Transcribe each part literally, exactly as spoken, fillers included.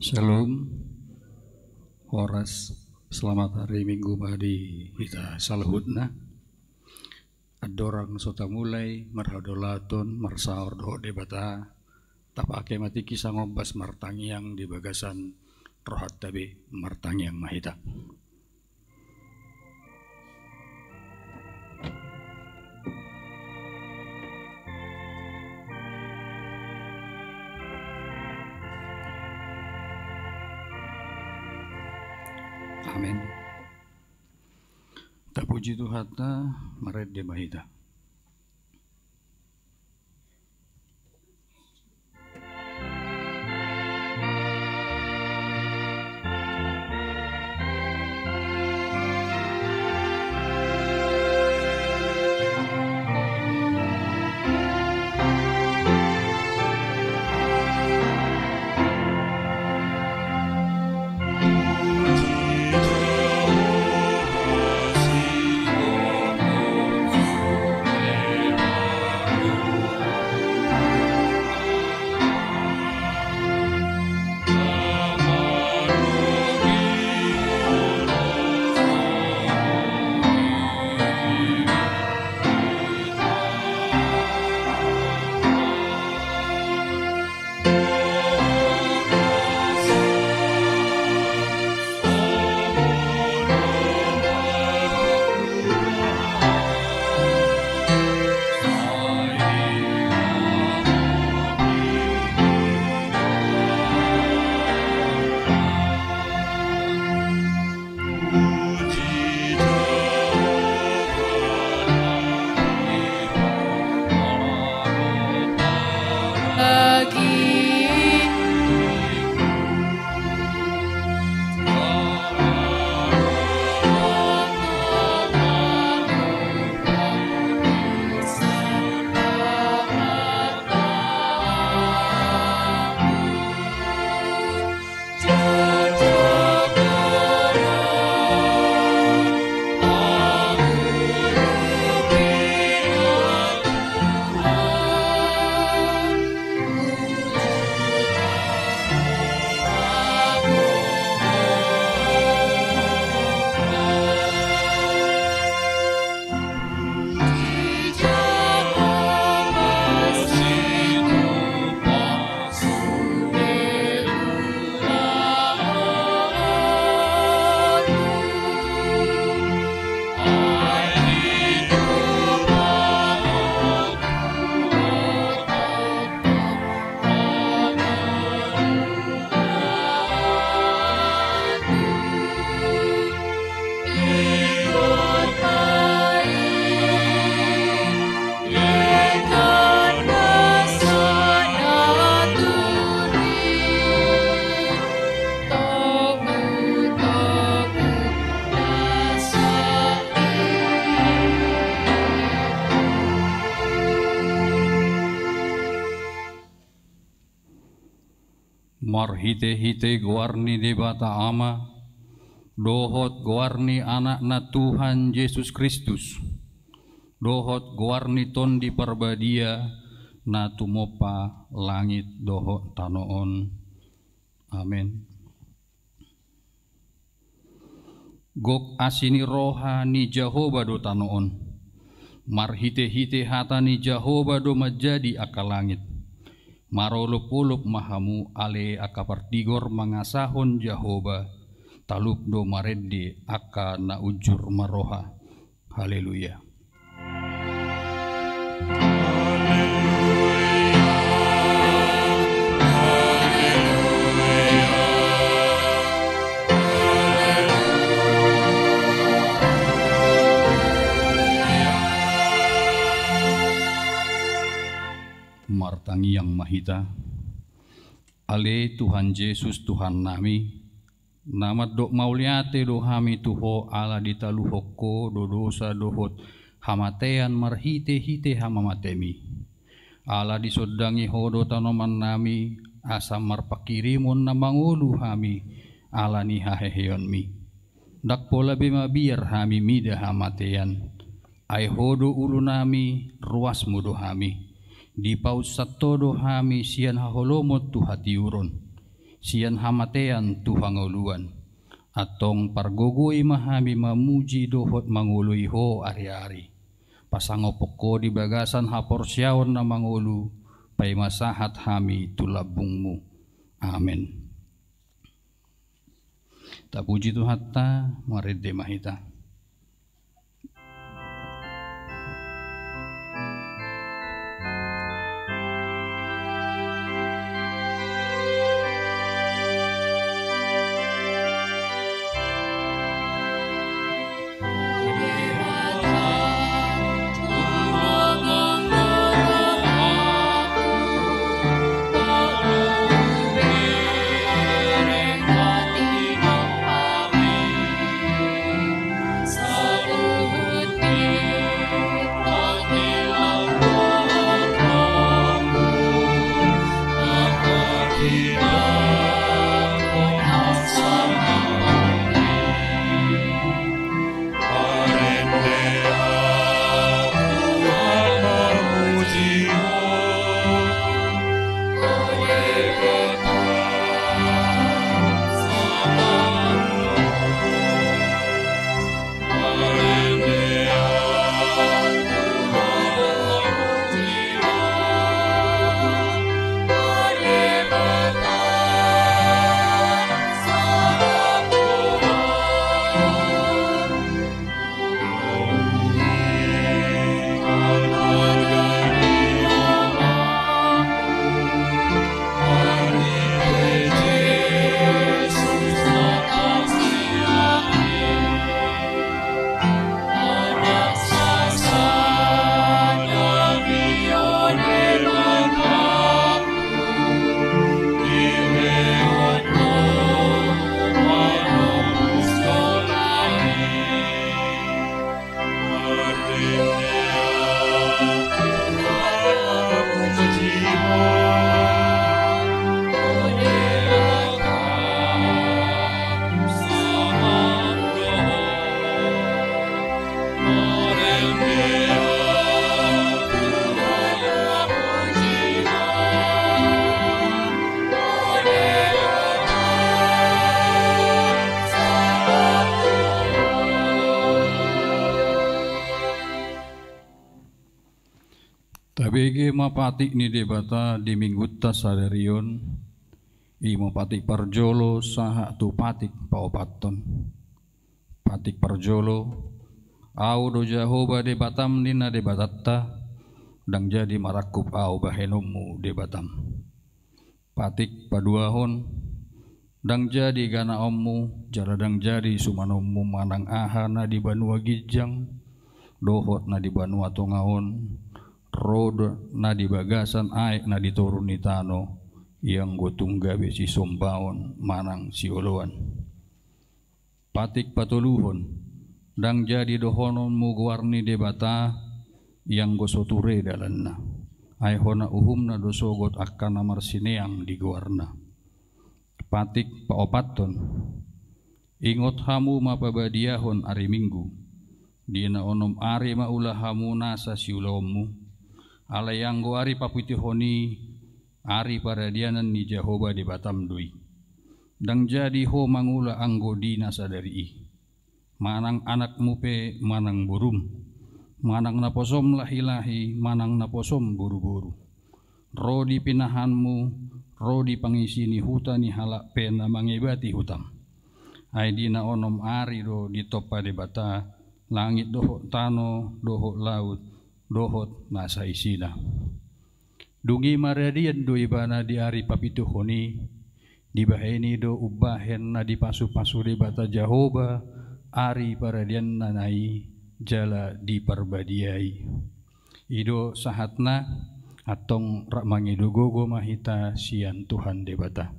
Syalom. Horas. Selamat hari Minggu ma di hita saluhutna. Andorang so tamulai marhadaulaton marsaor dohot Debata, tapake ma tingki sangombas martangiang di bagasan rohanta be. Martangiang ma hita. Amen. Tapuji Tuhanta, marende ma hita. Marhitehite goar ni Debata Ama, dohot goar ni Anakna Tuhan Jesus Kristus, dohot goar ni Tondi Parbadia, na tumompa langit dohot tano on. Amen. Gok asi ni roha ni Jahowa do tano on. Marhitehite hata ni Jahowa do manjadi angka langit. Marolopolop ma hamu ale angka partigor mangasahon Jahowa, talup do marende angka na unjur marroha. Haleluya. Martangiang ma hita. Ale Tuhan Jesus, Tuhannami, na mandok mauliate do hami tu Ho ala ditaluhon Ho do dosa dohot hamatean marhitehite hamamatemi. Ala disondangi Ho do tanomannami, asa marpanghirimon na mangolu hami ala ni haheheonmi. Ndang pola be mabiar hami mida hamatean. Ai Ho do ulunami, ruasmu do hami. Dipaunsanto do hami sian haholomon tu hatiuron. sian hamatean tu hangoluan. Antong pargogoi ma hami mamuji dohot mangoloi Ho ari-ari. Pasangaphon Ho di bagasan haporseaon na mangolu, paima sahat hami tu lambungMu. Amen. Tapuji Tuhanta, marende ma hita. Tabege ma patik ni Debata di minggunta sadari on, i ma patik parjolo sahat tu patik paopathon. Patik parjolo, Ahu do Jahowa Debatam, ninna Debatanta, ndang jadi marangkup Ahu bahenonmu Debatam. Patik paduahon, ndang jadi ganaonmu, jala ndang jadi sumanonmu manang aha na di banua ginjang, dohot na di banua tonga on, ro do na di bagasan aek na di toru ni tano, i anggo tung gabe sisombaon manang sioloan. Patik patoluhon, ndang jadi dohononmu goar ni Debata, i anggo so ture dalanna. Ai hona uhumna do sogot angka na marsineang di goarna. Patik paopathon, ingot hamu ma pabadiahon ari Minggu. Di na onom ari ma ula hamu nasa siulaonmu. Alai anggo ari papituhon i, ari paradianan ni Jahowa Debatam do i. Ndang jadi ho mangula anggo di na sadari i. Manang anakmu pe manang borum, manang naposom lahi-lahi manang naposom boru-boru, ro di pinahanmu, ro di pangisi ni huta ni halak pe na mangebati hutam. Ai di na onom ari do ditompa Debata langit dohot tano dohot laut dohot na saisina. Dung i maradian do ibana di ari papituhon i, dibahen i do umbahen na dipasu-pasu Debata Jahowa ari paradianna i jala diparbadiai. I do sahatna, antong rap mangido gogo ma hita sian Tuhan Debata.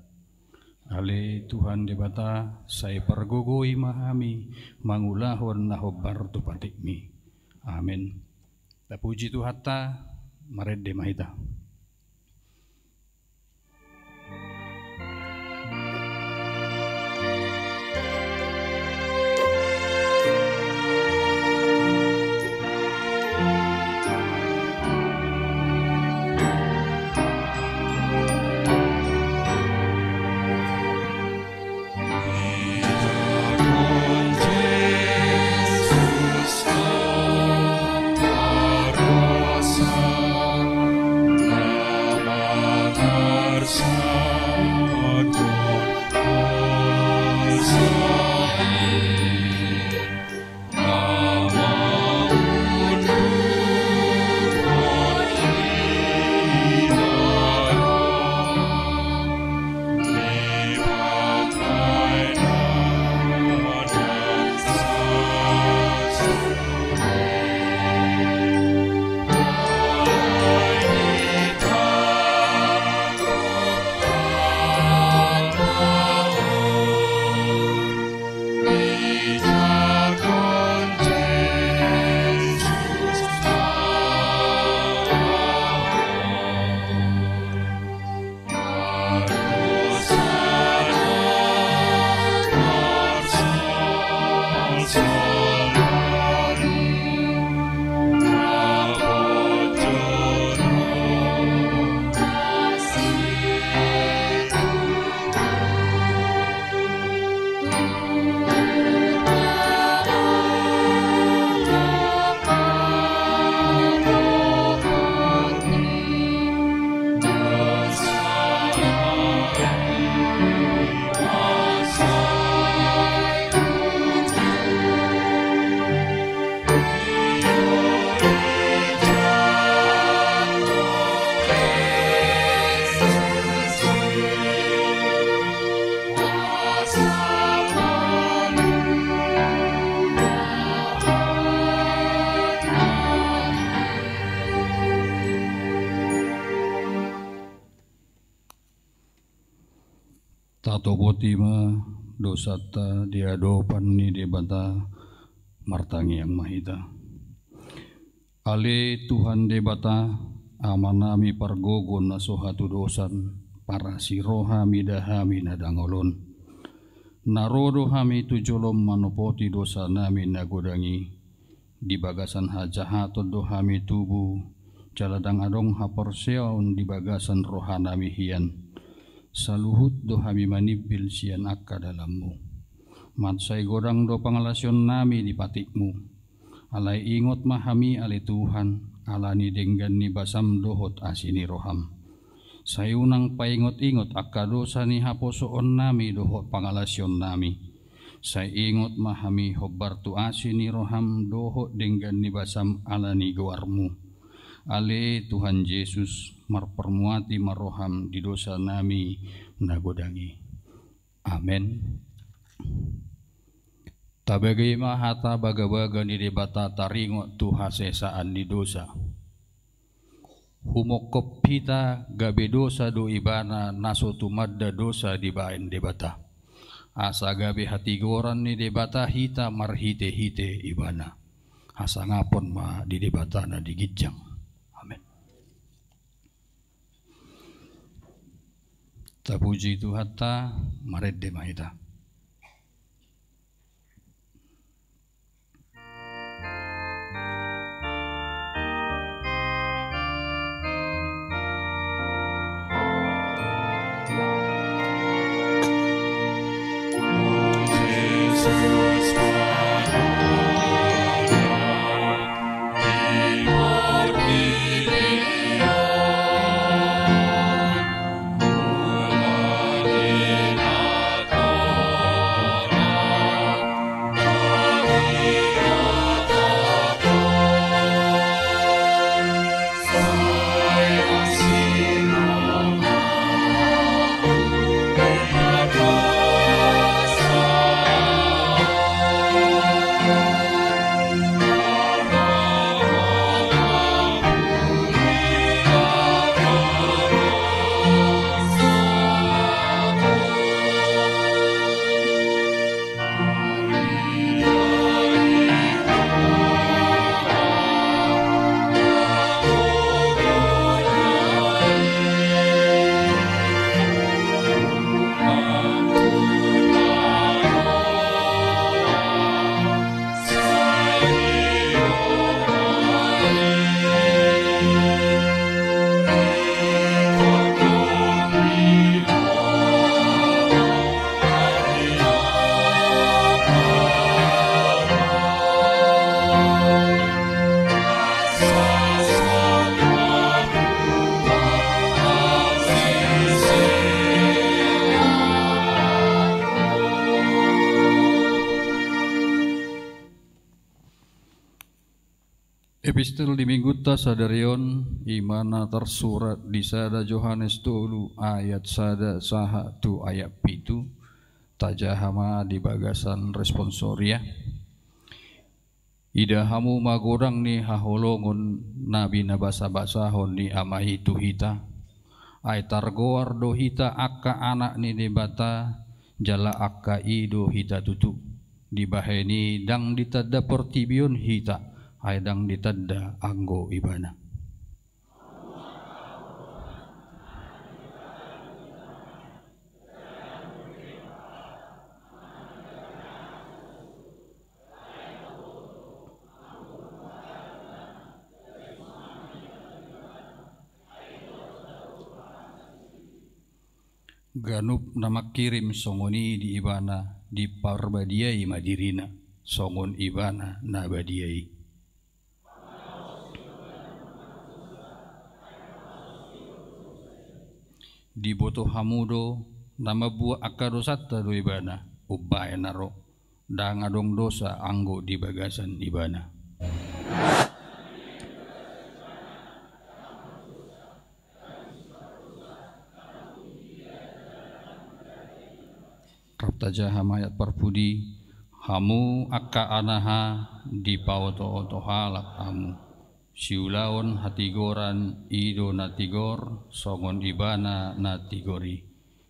Ale Tuhan Debata, sai pargogoi ma hami mangulahon na hombar tu patikmi. Amen. Tapuji Tuhanta, marende ma hita. Atoboti ma dosanta di adopan ni Debata. Martangiang ma hita. Ale Tuhan Debata, Amanami pargogo na so hatudosan, parasi roha mida hami na dangol on. Na ro do hami tu jolom manopoti dosanami na godang i. Di bagasan hajahaton do hami tubu, jala ndang adong haporseaon di bagasan rohanami hian. Saluhut do hami manimbil sian angka dalanmu. Mansai godang do pangalaosionnami di patikmu. Alai ingot ma hami ale Tuhan, ala ni denggan ni basam dohot asi ni roham. Sai unang paingot-ingot angka dosa ni haposoonnami dohot pangalaosionnami. Sai ingot ma hami hombar tu asi ni roham dohot denggan ni basam ala ni goarmu. Ale Tuhan Jesus, marparmuati ma roham di dosanami na godang i. Amen. Tabege ma hata bagabaga ni Debata taringot tu hasesaan ni dosa. Humongkop hita gabe dosa do ibana na so tumanda dosa dibaen Debata. Asa gabe hatigoran ni Debata hita marhite-hite ibana. Hasangapon ma di Debata na di ginjang. Amen. Tapuji Tuhanta, marende ma hita. Epistel di minggunta sadari on, i ma na tarsurat di sada Johannes tolu ayat sada sahat tu ayat pitu. Tajaha ma di bagasan responsoria. Ida hamu ma godang ni haholongon na binabasa-basahon ni Ama i tu hita. Ai targoar do hita angka anak ni Debata, jala angka i do hita tutu. Dibahen i ndang ditanda portibi on hita, ai ndang ditanda anggo Ibana. Ganup na mangkirim songon i di Ibana, diparbadiai ma dirina songon Ibana na badia i. Diboto hamu do, na mambuat angka dosanta do Ibana, umbahen na ro, ndang adong dosa anggo di bagasan Ibana. Rap tajaha ma ayat parpudi, hamu angka anaha, dipaoto-oto halak hamu. Siulaon hatigoran i do na tigor, songon Ibana na tigor i.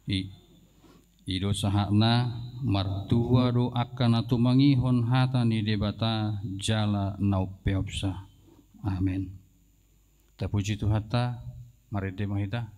I. I do sahatna. Martua do angka na tumangihon hata ni Debata jala na umpeopsa. Amen. Tapuji Tuhanta. Marende ma hita.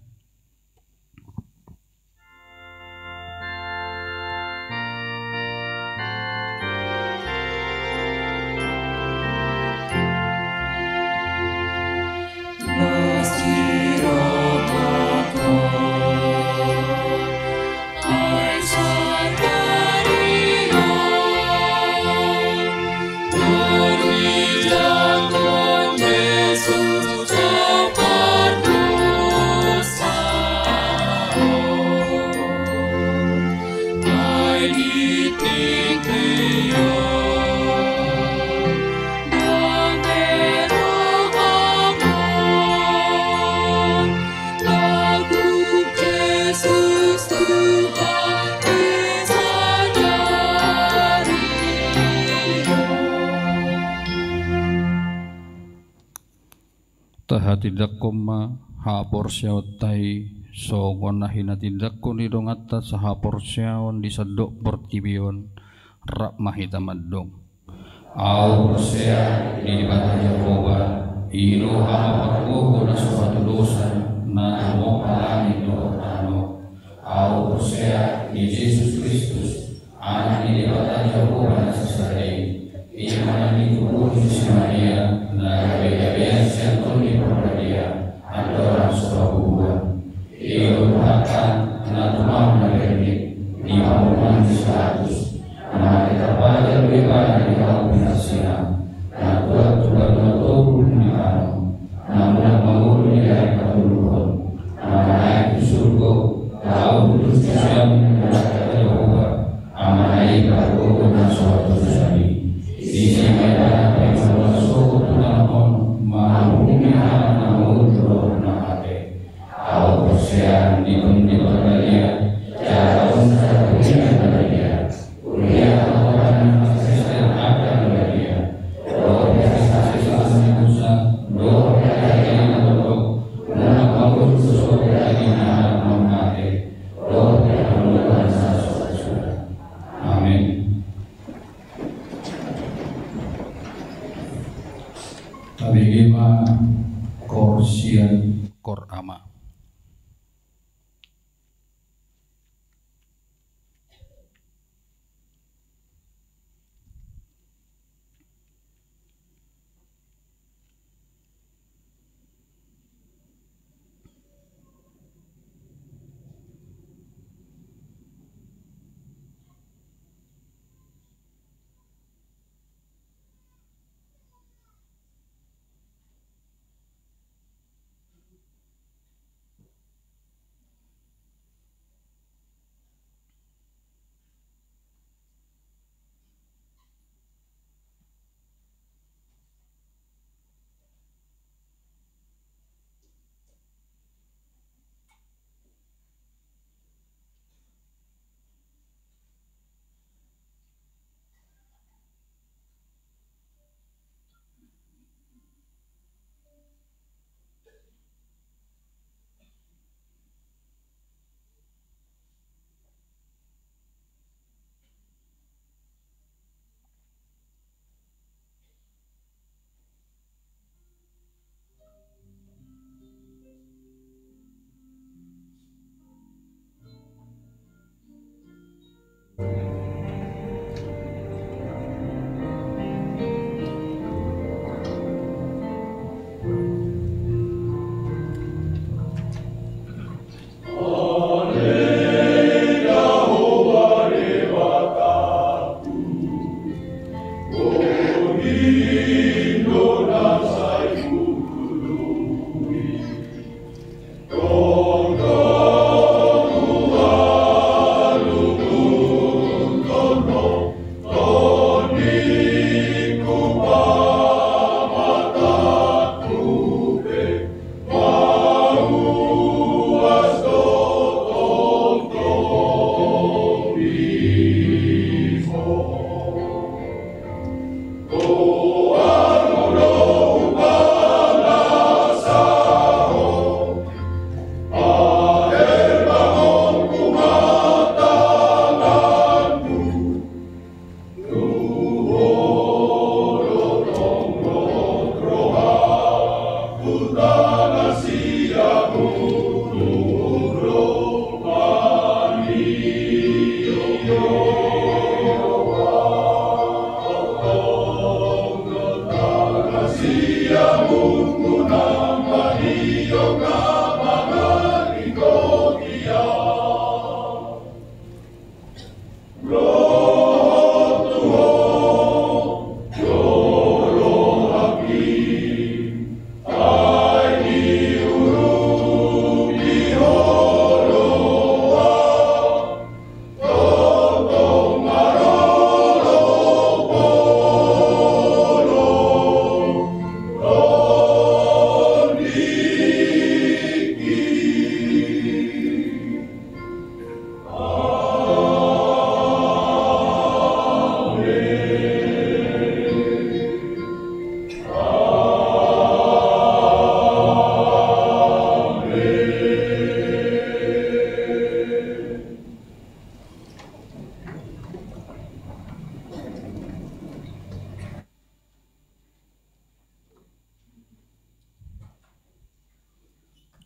Tahatindangkon ma haporseaonta i songon na hinatindangkon ni donganta sahaporseaon di sandok portibi on. Rap ma hita mandok. Ahu porsea di Debata Jahowa, i do Ama pargogo na so hatudosan, na tumompa langit dohot tano. Ahu porsea di Jesus Kristus, Anak ni Debata Jahowa na sasada i, i ma na nitubuhon ni si Maria, na gabe gabean sian Tondi Parbadia, andorang so habubuhan. I do Tuhanta, na tumampak na bernit, di hamonangan ni si Pilatus, mate, tarpajal do Ibana di hau pinarsilang, na tuat tu banua toru dung di tano, na mulak mangolu di ari patoluhon, na manaek tu surgo, laho hututu sian ni Debata Jahowa, Amana i pargogo na so hatudosan i. Disi ma Ibana paima sogot tu tano on, manghahumi halak na mangolu dohot na mate. Ahu porsea di Tondi Parbadia, jala on sada Huria na badia. Huria na hatopan na marsesehon angka na badia. Dohot hata na sisesehon ni dosa, dohot hata na tondok, nunga mangolu tu sogot ni halak na mate, dohot hangoluan na so hasuhuton. Amen. Tabege ma koor sian koor Ama.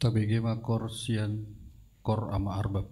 Tabege ma kor sian kor Ama Arbab.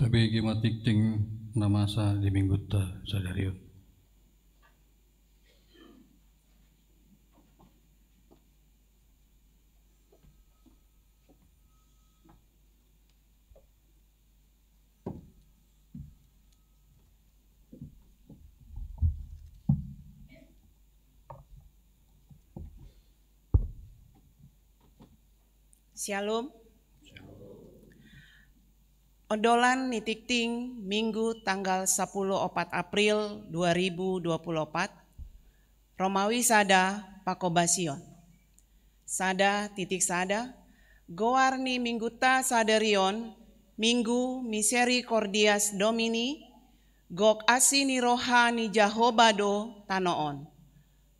Tabege ma tingting na masa di minggunta sadari on. Syalom. Ondolan ni tingting Minggu tanggal sapuluh opat April dua ribu dua puluh opat, Romawi sada, pakobasion. Sada titik sada, goar ni minggunta sadari on, Minggu Misericordias Domini, gok asi ni roha ni Jahowa do tano on.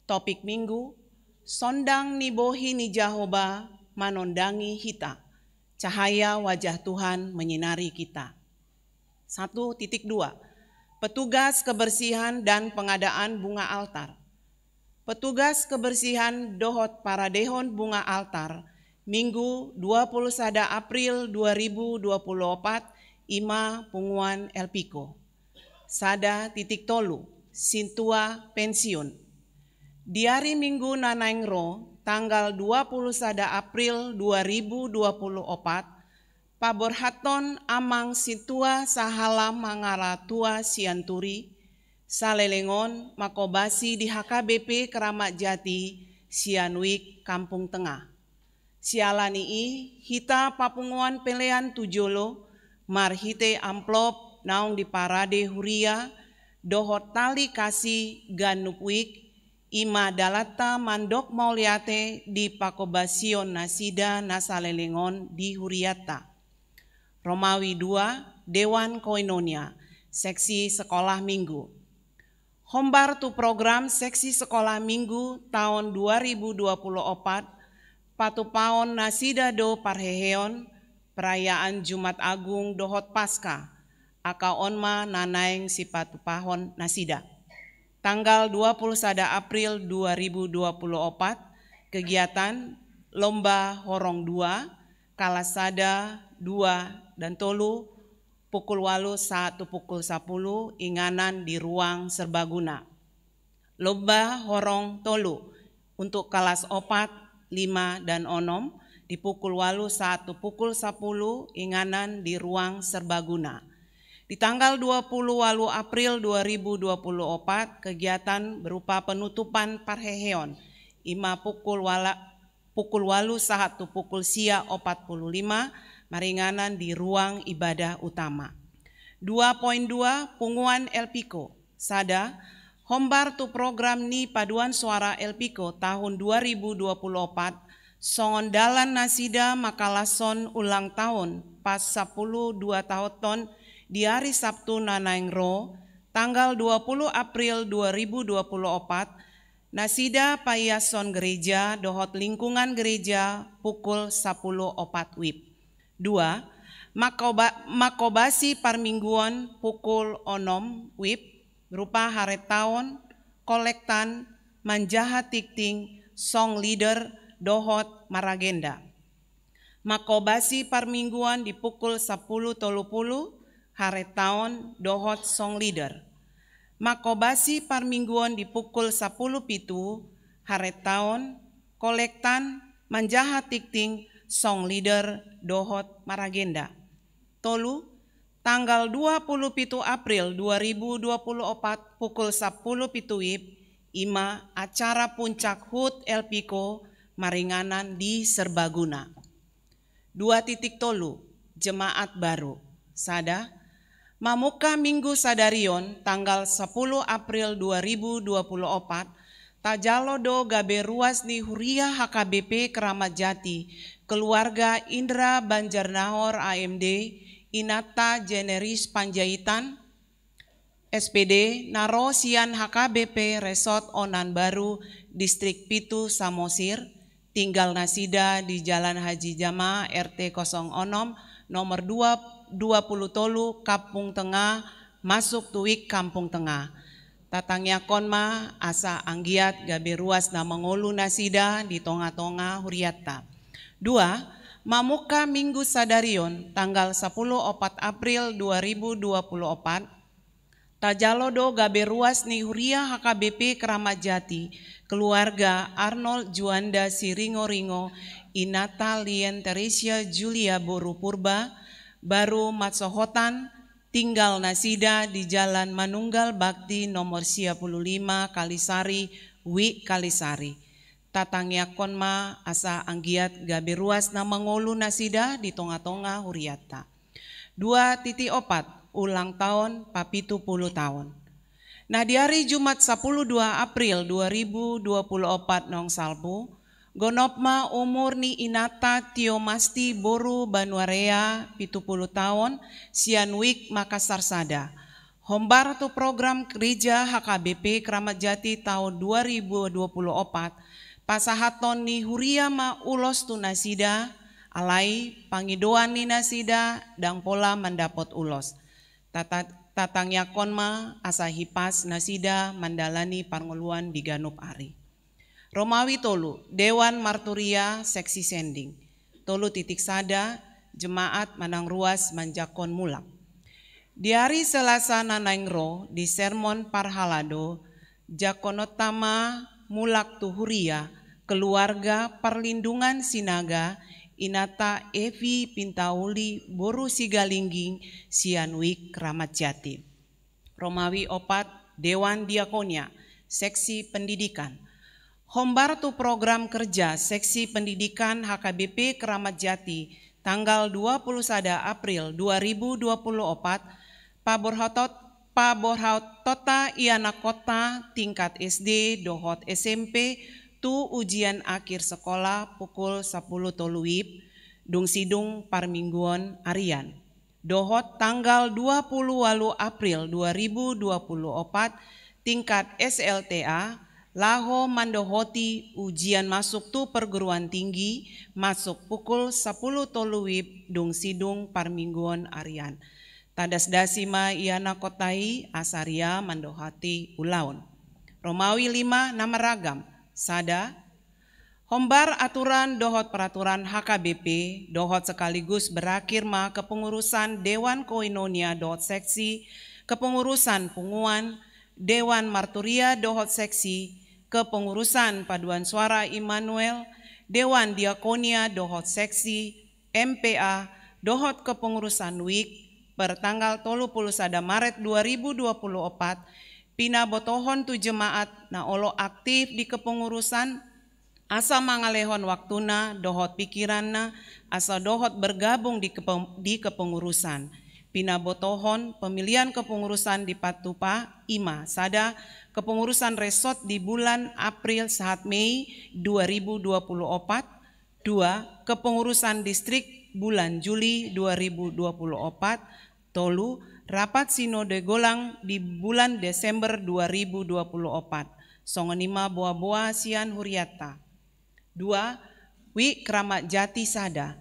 Topik Minggu, sondang ni bohi ni Jahowa manondangi hita. Cahaya wajah Tuhan menyinari kita. Satu titik dua, petugas kebersihan dan pengadaan bunga altar. Petugas kebersihan dohot paradehon bunga altar, Minggu dua puluh sada April dua ribu dua puluh opat, ima punguan Elpiko. Sada titik tolu, sintua pensiun. Di ari Minggu na naeng ro, tanggal dua puluh sada April dua ribu dua puluh opat, paborhathon amang sintua sahala mangaratua sian Turi, saleleng on mangkobasi di H K B P Keramat Jati sian Wijk Kampung Tengah. Siala ni i, hita papunguan pelean tu jolo, marhite amplop naung diparade huria, dohot tali kasi ganup wijk, ima dalanta mandok mauliate di pakobasion nasida na saleleng on di hurianta. Romawi dua, Dewan Koinonia, seksi sekolah Minggu. Hombar tu program seksi sekolah Minggu taon dua ribu dua puluh opat, patupaon nasida do parheheon, perayaan Jumat Agung dohot Paskah, angka on ma na naeng sipatupahon nasida. Tanggal dua puluh sada April dua ribu dua puluh opat, kegiatan lomba horong dua, kalas sada, dua, dan tolu, pukul ualu sahat tu pukul sapulu, inganan di ruang serbaguna. Lomba horong tolu untuk kalas opat, lima, dan onom di pukul ualu sahat tu pukul sapulu, inganan di ruang serbaguna. Di tanggal dua puluh ualu April dua ribu dua puluh opat, kegiatan berupa penutupan parheheon, ima pukul wala-, pukul ualu sahat tu pukul sia opat pulu lima, maringanan di ruang ibadah utama. Dua poin dua, punguan Elpiko. Sada, hombar tu program ni paduan suara Elpiko tahun dua ribu dua puluh opat, songon dalan nasida mangkalashon ulang taon pas sapulu dua taonhon di ari Sabtu na naeng ro, tanggal dua puluh April dua ribu dua puluh opat, nasida paiashon gereja dohot lingkungan gereja pukul sapulu opat wib. Dua, mangkoba-, mangkobasi parmingguon pukul onom wib, berupa harentaon, kolektan, manjaha tingting, song leader, dohot maragenda. Mangkobasi parmingguon di pukul sapulu tolu pulu, harentaon dohot song leader. Mangkobasi parmingguon di pukul sapulu pitu, harentaon, kolektan, manjaha tingting, song leader, dohot maragenda. Tolu, tanggal dua puluh pitu April dua ribu dua puluh opat pukul sapulu pitu wib, ima acara puncak hut Elpiko maringanan di serbaguna. Dua titik tolu, jemaat baru. Sada, mamungka Minggu sadari on, tanggal sapulu April dua ribu dua puluh opat, tajalo do gabe ruas ni huria H K B P Keramat Jati, keluarga Indra Banjarnahor A M D, inanta Generis Panjaitan, S P D, na ro sian H K B P Resort Onan Baru, Distrik pitu Samosir, tinggal nasida di Jalan Haji Jama, R T kosong onom, nomor dua, dua pulu tolu, Kampung Tengah, masuk tu Wijk Kampung Tengah. Tatangiangkon ma asa anggiat gabe ruas na mangolu nasida di tonga-tonga hurianta. Dua, Mamungka Minggu sadari on, tanggal sapuluh opat April dua ribu dua puluh opat, tajalo do gabe ruas ni huria H K B P Keramat Jati, keluarga Arnold Juanda Siringoringo, inanta Lien Teresia Julia boru Purba, baru marsohotan tinggal nasida di Jalan Manunggal Bakti nomor sia pulu lima Kalisari, Wik Kalisari. Tatangiangkon ma asa anggiat gabe ruas na mangolu nasida di tonga-tonga hurianta. Dua titik opat, ulang taon papitu pulu taon. Nah, di ari Jumat sapuluh dua April dua ribu dua puluh opat naung salpu, gonop ma umur ni inanta Tio Masti boru Banuarea, pitu pulu taon, sian Wik Makassar sada. Hombar tu program gereja H K B P Keramat Jati taon dua ribu dua puluh opat, pasahaton ni huria ma ulos tu nasida, alai pangidoan ni nasida ndang pola mandapot ulos. Tata-, tatangiangkon ma asa hipas nasida mandalani parngoluan di ganup ari. Romawi tolu, Dewan Marturia Seksi Sending. Tolu titik sada, jemaat manang ruas manjangkon mulak. Di ari Selasa na naeng ro, di sermon parhalado, jangkononta ma mulak tu huria, keluarga Parlindungan Sinaga, inanta Evi Pintauli boru Sigalingging, sian Wik Keramat Jati. Romawi opat, Dewan Diakonia, Seksi Pendidikan. Hombar tu program kerja Seksi Pendidikan H K B P Keramat Jati tanggal dua puluh sada April dua ribu dua puluh opat, paborhatot-, paborhatonta ianakhonta tingkat S D dohot S M P tu ujian akhir sekolah pukul sapuluh tolu wib, dung sidung parmingguon arian. Dohot tanggal dua puluh ualu April dua ribu dua puluh opat, tingkat S L T A, laho mandohoti ujian masuk tu perguruan tinggi, masuk pukul sapuluh tolu wib, dung sidung parmingguon arian. Tadasdasi ma ianakhonta i asa ria mandohoti ulaon. Romawi lima na maragam, sada, hombar aturan dohot peraturan H K B P, dohot sekaligus berakhir ma kepengurusan Dewan Koinonia dohot Seksi, kepengurusan Punguan, Dewan Marturia dohot Seksi, kepengurusan Paduan Suara Immanuel, Dewan Diakonia dohot Seksi, M P A, dohot kepengurusan Wik, per tanggal tolu puluh sada Maret dua ribu dua puluh opat, pinabotohon tu jemaat na olo aktif di kepengurusan, asa mangalehon waktuna dohot pikiranna, asa dohot bergabung di kepe-, di kepengurusan. Pinabotohon pemilihan kepengurusan dipatupa, i ma, sada, kepengurusan resort di bulan April sahat Mei dua ribu dua puluh opat, dua, kepengurusan distrik bulan Juli dua ribu dua puluh opat, tolu, rapat sinode golang di bulan Desember dua ribu dua puluh opat. Songon i ma boa-boa sian hurianta. Dua, Wik Keramat Jati sada.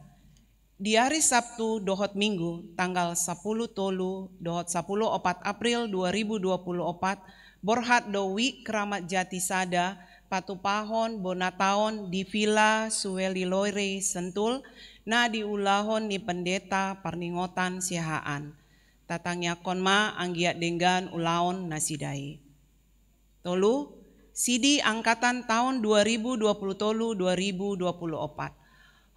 Di ari Sabtu dohot Minggu, tanggal sapuluh tolu dohot sapuluh opat April dua ribu dua puluh opat, borhat do Wik Keramat Jati sada, patupahon bona taon di Villa Suweli Loire Sentul, na diulahon ni pendeta parningotan siahaan. Tatangiangkon ma anggiat denggan ulaon nasida i. Tolu, Sidi angkatan taon dua ribu dua puluh tolu dua ribu dua puluh opat.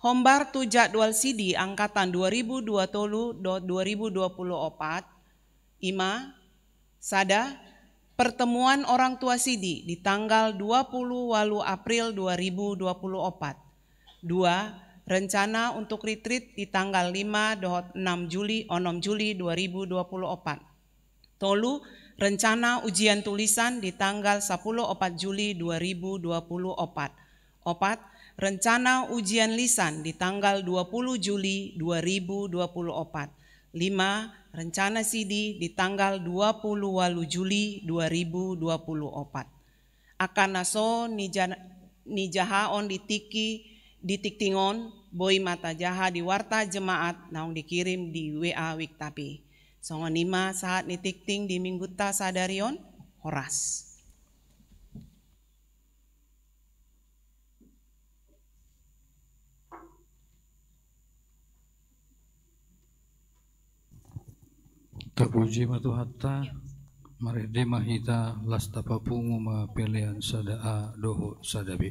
Hombar tu jadwal Sidi angkatan dua ribu dua puluh tolu dohot dua ribu dua puluh opat, i ma, sada, pertemuan orang tua Sidi di tanggal dua puluh ualu April dua ribu dua puluh opat. Dua, rencana untuk retreat di tanggal lima dohot enam Juli, onom Juli dua ribu dua puluh opat. Tolu, rencana ujian tulisan di tanggal sapuluh opat Juli dua ribu dua puluh opat. Opat, rencana ujian lisan di tanggal dua puluh Juli dua ribu dua puluh opat. Lima, rencana Sidi di tanggal dua puluh ualu Juli dua ribu dua puluh opat. Angka na so nija-, nijahaon di tingki, di tingting on, boi ma tajaha di warta jemaat naung dikirim di W A Wiktapi. Songon i ma sahat ni tingting di Minggunta sadari on, horas. Tapuji ma Tuhanta, marende ma hita, laos tapapungu ma pelean sada A dohot sada B.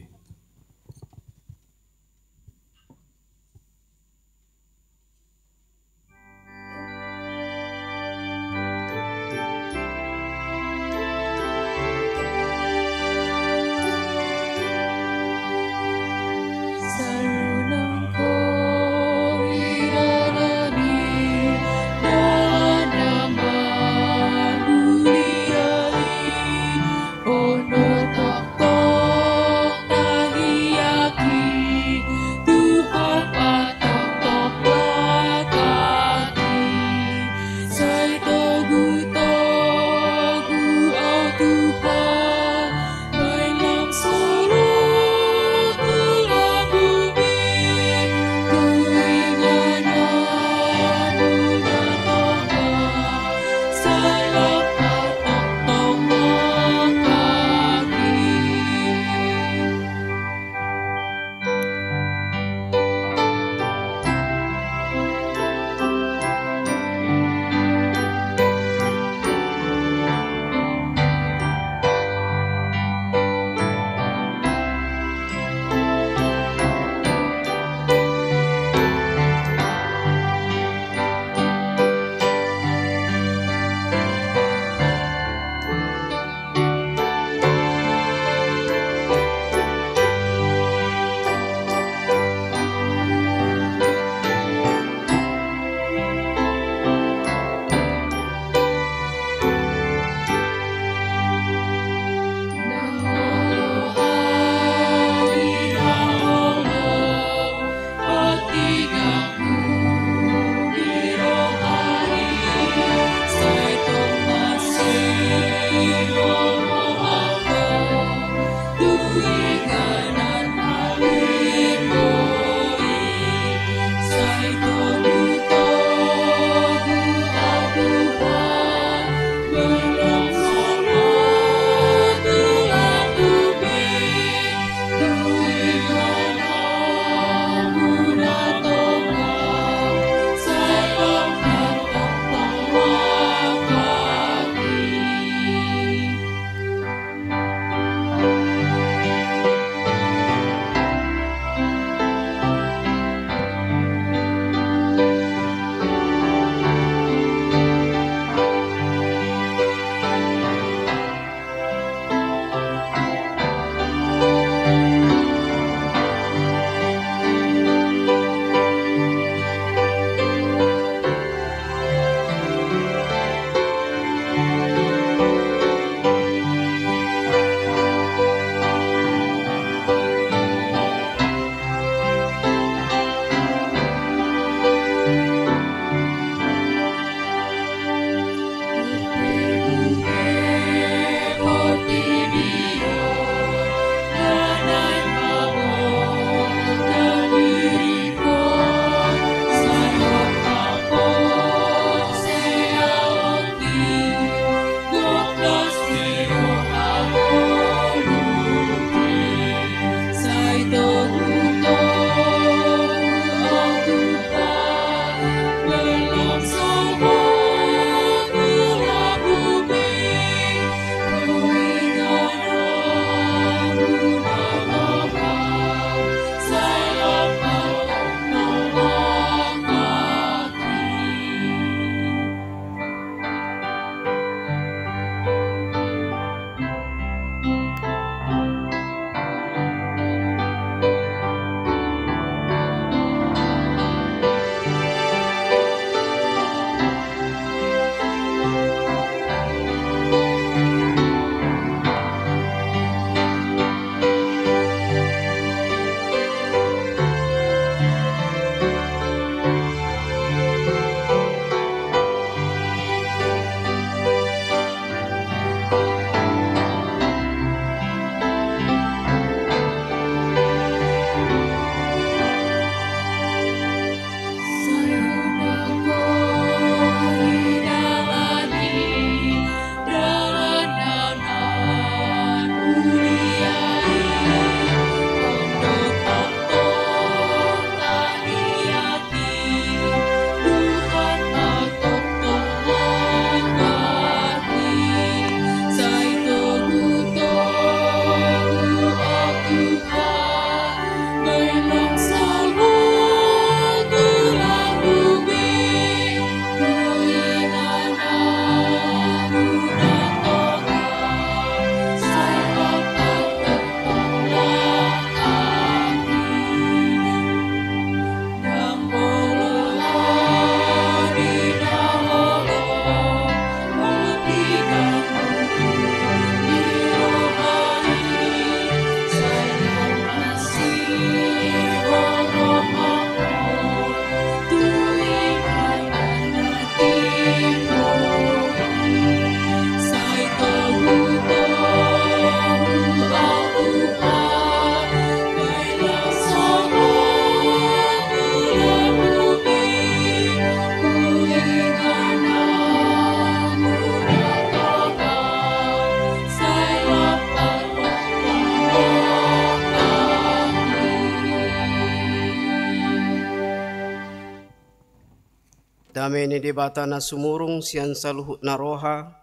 Dame ni Debata na sumurung sian saluhut na roha,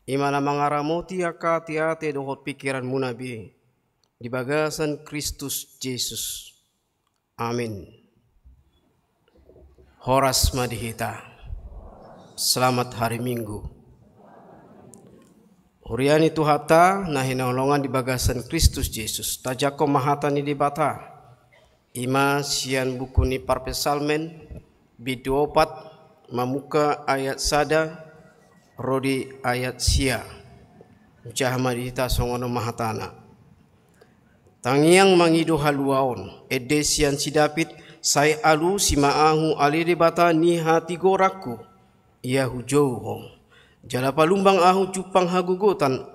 i ma na mangaramoti angka ateate dohot pingkiranmuna be, di bagasan Kristus Jesus. Amin. Horas ma di hita. Selamat hari Minggu. Huria ni Tuhanta na hinaholongan di bagasan Kristus Jesus, tajangkon ma hata ni Debata. I ma sian buku ni Parpsalmen, bindu opat, mamungka ayat sada ro di ayat sia. Hujaha ma di hita songon on ma hatana. Tangiang mangido haluaon, ende sian si David, sai alusi ma ahu ale Debata ni hatigoranku, ia hujou Ho. Jala palumbang ahu jumpang hagogotan,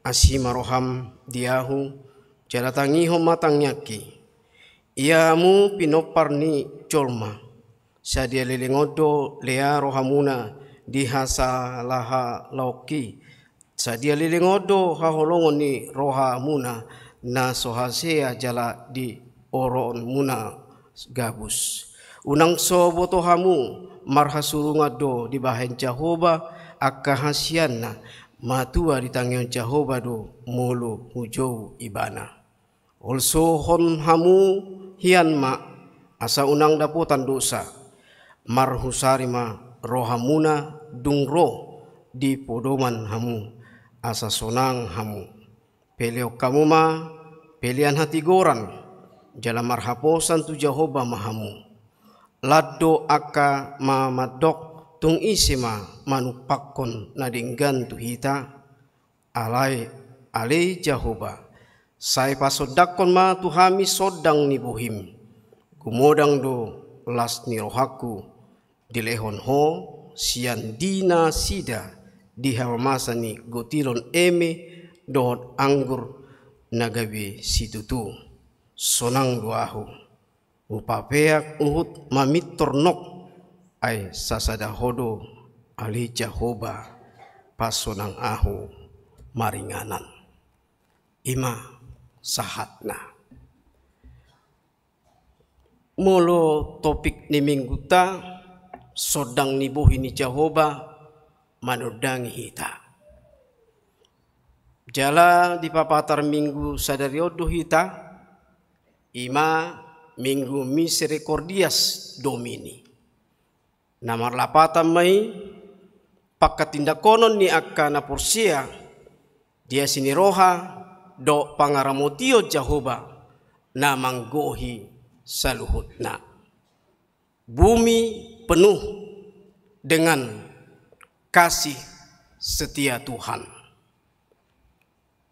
asi ma roham di ahu, jala tangihon ma tangiangki. Ia Hamu pinompar ni jolma, sadia leleng on do lea rohamuna di hasalahalahonki, sadia leleng on do haholongon ni rohamuna na so hasea jala di oroonmuna gabus. Unang so boto hamu, marhasurungan do dibahen Jahowa angka hasianna, matua ditangihon Jahowa do molo hujou Ibana. Holsohon hamu hian ma, asa unang dapotan dosa. Marhusari ma rohamuna dung ro di podoman hamu, asa sonang hamu. Pelehon hamu ma pelean hatigoran, jala marhaposan tu Jahowa ma hamu. Lan do angka na mandok, tung ise ma manumpakkon na denggan tu hita? Alai, ale Jahowa, sai pasondangkon ma tu hami sondang ni bohim. Gumodang do las ni rohangku, dilehon Ho sian di nasida di hamamasa ni gotilon eme dohot anggur na gabe situtu. Sonang do ahu. Hupapeak huhut mamintor nok, ai sasada Ho do, ale Jahowa, pasonang ahu maringanan. I ma sahatna. Molo topik ni Minggunta, sondang ni bohi ni Jahowa manondangi hita. Jala di papatar Minggu sadari on do hita, i ma Minggu Misericordias Domini. Na marlapatan ma i, pangkatindangkonon ni angka na porsea di asi ni roha dohot pangaramotion Jahowa na manggohi saluhutna. Bumi penuh dengan kasih setia Tuhan.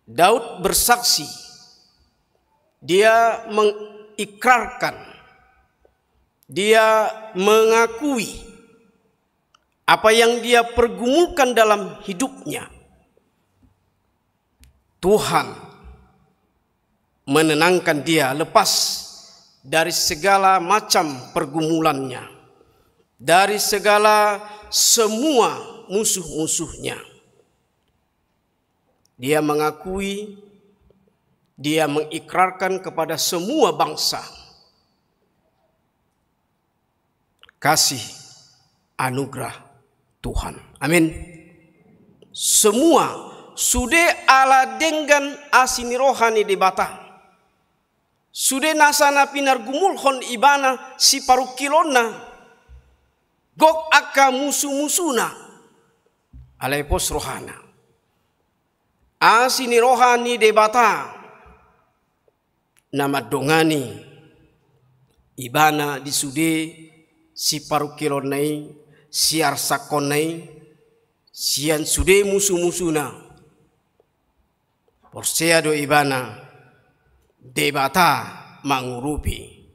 Daud bersaksi, dia mengikrarkan, dia mengakui apa yang dia pergumulkan dalam hidupnya. Tuhan menenangkan dia lepas dari segala macam pergumulannya, dari segala semua musuh-musuhnya. Dia mengakui, dia mengikrarkan kepada semua bangsa kasih anugerah Tuhan. Amin. Semua sude ala denggan asi ni roha ni Debata. Sude nasa na pinargumulhon ibana siparungkilonna, gok angka musu-musuna, alai pos rohana. Asi ni roha ni Debata na mandongani ibana di sude siparungkilonna i, siarsakkonna i, sian sude musu-musuna. Porsea do ibana Debata mangurupi,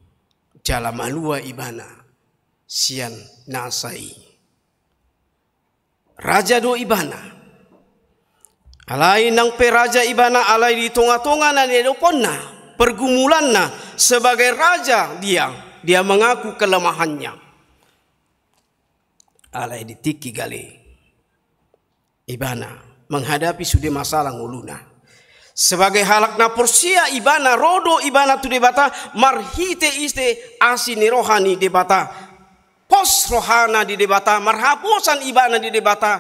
jala malua ibana sian nasa i. Raja do ibana. Alai nang pe raja ibana, alai di tonga-tonga na niadoponna, pergumulanna, sebagai raja dia, dia mengaku kelemahannya. Alai di tingki gale ibana menghadapi sude masalah ngoluna. Sebagai halak na porsea ibana, ro do ibana tu Debata marhite-hite asi ni roha ni Debata. marhapos rohana di Debata, marhaposan ibana di Debata,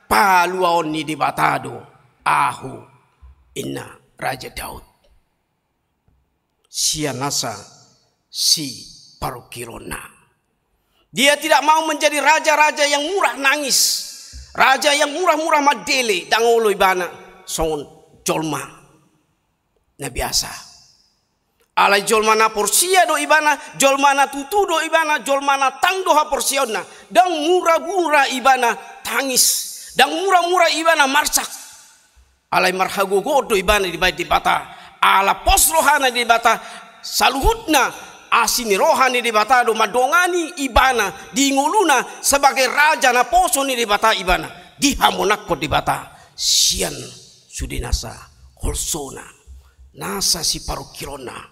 paluaon ni Debata do ahu, inna Raja Daud sian nasa siparungkilonna. Dia tidak mau menjadi raja-raja yang murah nangis, raja yang murah-murah mandele, ndang olo ibana songon jolma na biasa. Alai jolma na porsea do ibana, jolma na tutu do ibana, jolma na tang do haporseaonna. Ndang mura-mura ibana tangis, ndang mura-mura ibana marsak. Alai marhagogoon do ibana dibahen Debata. Ala pos rohana di Debata, saluhutna asi ni roha ni Debata do mandongani ibana di ngoluna sebagai raja naposo ni Debata ibana. Dihamonangkon Debata sian sude nasa holsona, nasa siparungkilonna.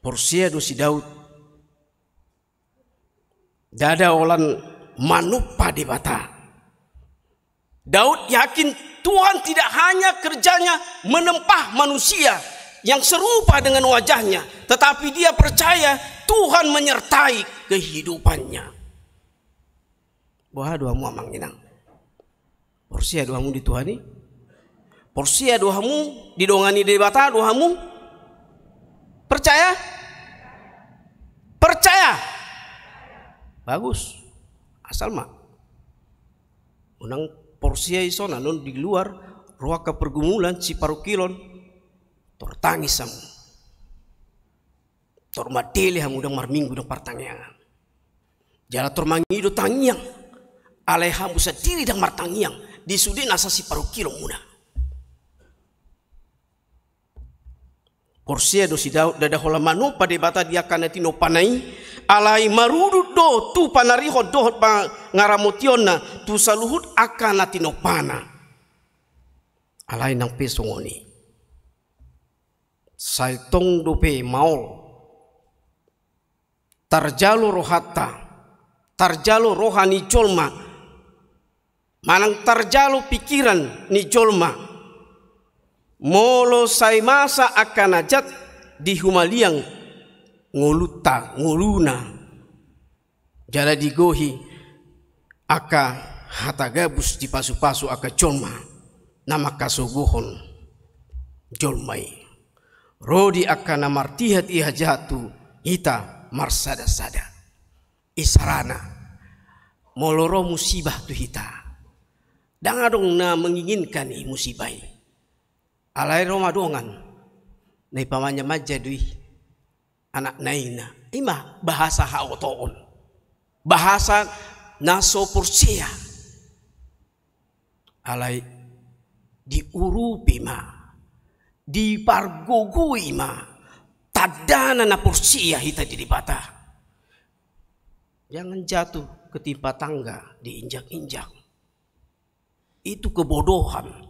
Porsea do si Daud, ndada holan manompa Debata. Daud yakin Tuhan tidak hanya kerjanya menempa manusia yang serupa dengan wajahnya, tetapi dia percaya Tuhan menyertai kehidupannya. Boha do hamu amang inang? Porsea do hamu di Tuhan i? Porsea do hamu didongani Debata do hamu? Percaya? Percaya? Bagus. Asal ma unang porsea i songon na di luar, ro angka pergumulan siparungkilon, tor tangis hamu. Tor mandele hamu, ndang marminggu ndang partangiangan. Jala tor mangido tangiang. Alai hamu sandiri ndang martangiang di sude nasa siparungkilonmuna. Porsea do si Daud, ndada holan manompa Debata di angka na tinompana i, alai marudut do tu panarihon dohot pangaramotionna tu saluhut angka na tinompana. Alai nang pe songon i, sai tong dope maol tarjalo rohanta, tarjalo roha ni jolma, manang tarjalo pikiran ni jolma, molo sai masa angka na jat di humaliang ngolunta, ngoluna, jala digohi angka hata gabus dipasupasu angka jolma na mangkasogohon jolma i. Ro di angka na martihatiha jahat tu hita marsadasada. Isarana, molo ro musibah tu hita, ndang adong na menginginkan i musibah i. Alai ro ma dongan na ipamanja-manja do i anakna i, na i ma bahasa haotoon, bahasa na so porsea. Alai diurupi ma, dipargogoi ma tandana na porsea hita di Debata. Jangan jatuh ketimpa tangga, diinjak-injak. Itu kebodohan.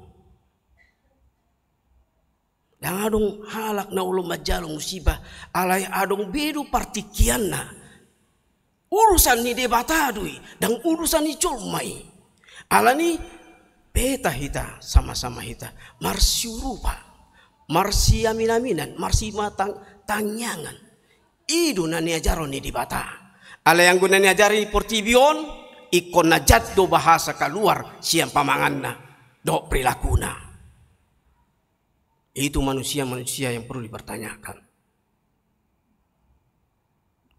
Ndang adong halak na olo manjalo musibah, alai adong be do partingkianna. Urusan ni Debata do i, ndang urusan ni jolma i. Alani i, beta hita, sama-sama hita marsiurupan, marsiamin-aminan, marsimatangiangan. I do na niajarhon ni Debata. Alai anggo na niajarhon ni portibi on, ingkon na jat do bahasa kaluar sian pamanganna dohot perilakuna. Itu manusia-manusia yang perlu dipertanyakan.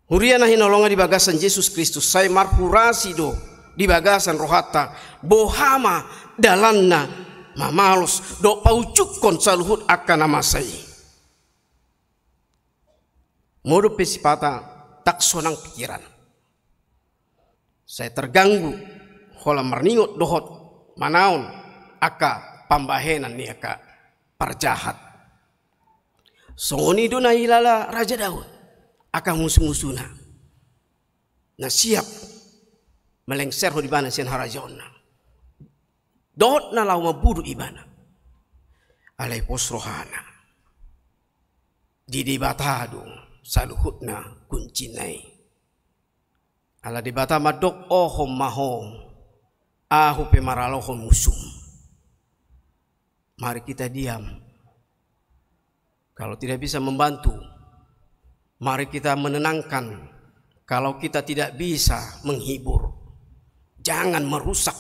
Huria na hinaholongan di bagasan Jesus Kristus, sai marhurasi do di bagasan rohanta boha ma dalanna mamalos dohot paunjukkon saluhut angka na masa i. Modom pe sipata, ndang sonang pikiran. Sai terganggu holan marningot dohot manaon angka pambahenan ni angka parjahat. Songon i do na hilala Raja Daud angka musu-musuna na siap malengserhon ibana sian harajaonna dohot na laho mambunuh ibana. Alai pos rohana. Di Debata do saluhutna kuncina i. Ala Debata mandok, ohom ma ho, ahu pe maralohon musum. Mari kita diam. Kalau tidak bisa membantu, Mari kita menenangkan. Kalau kita tidak bisa menghibur, jangan merusak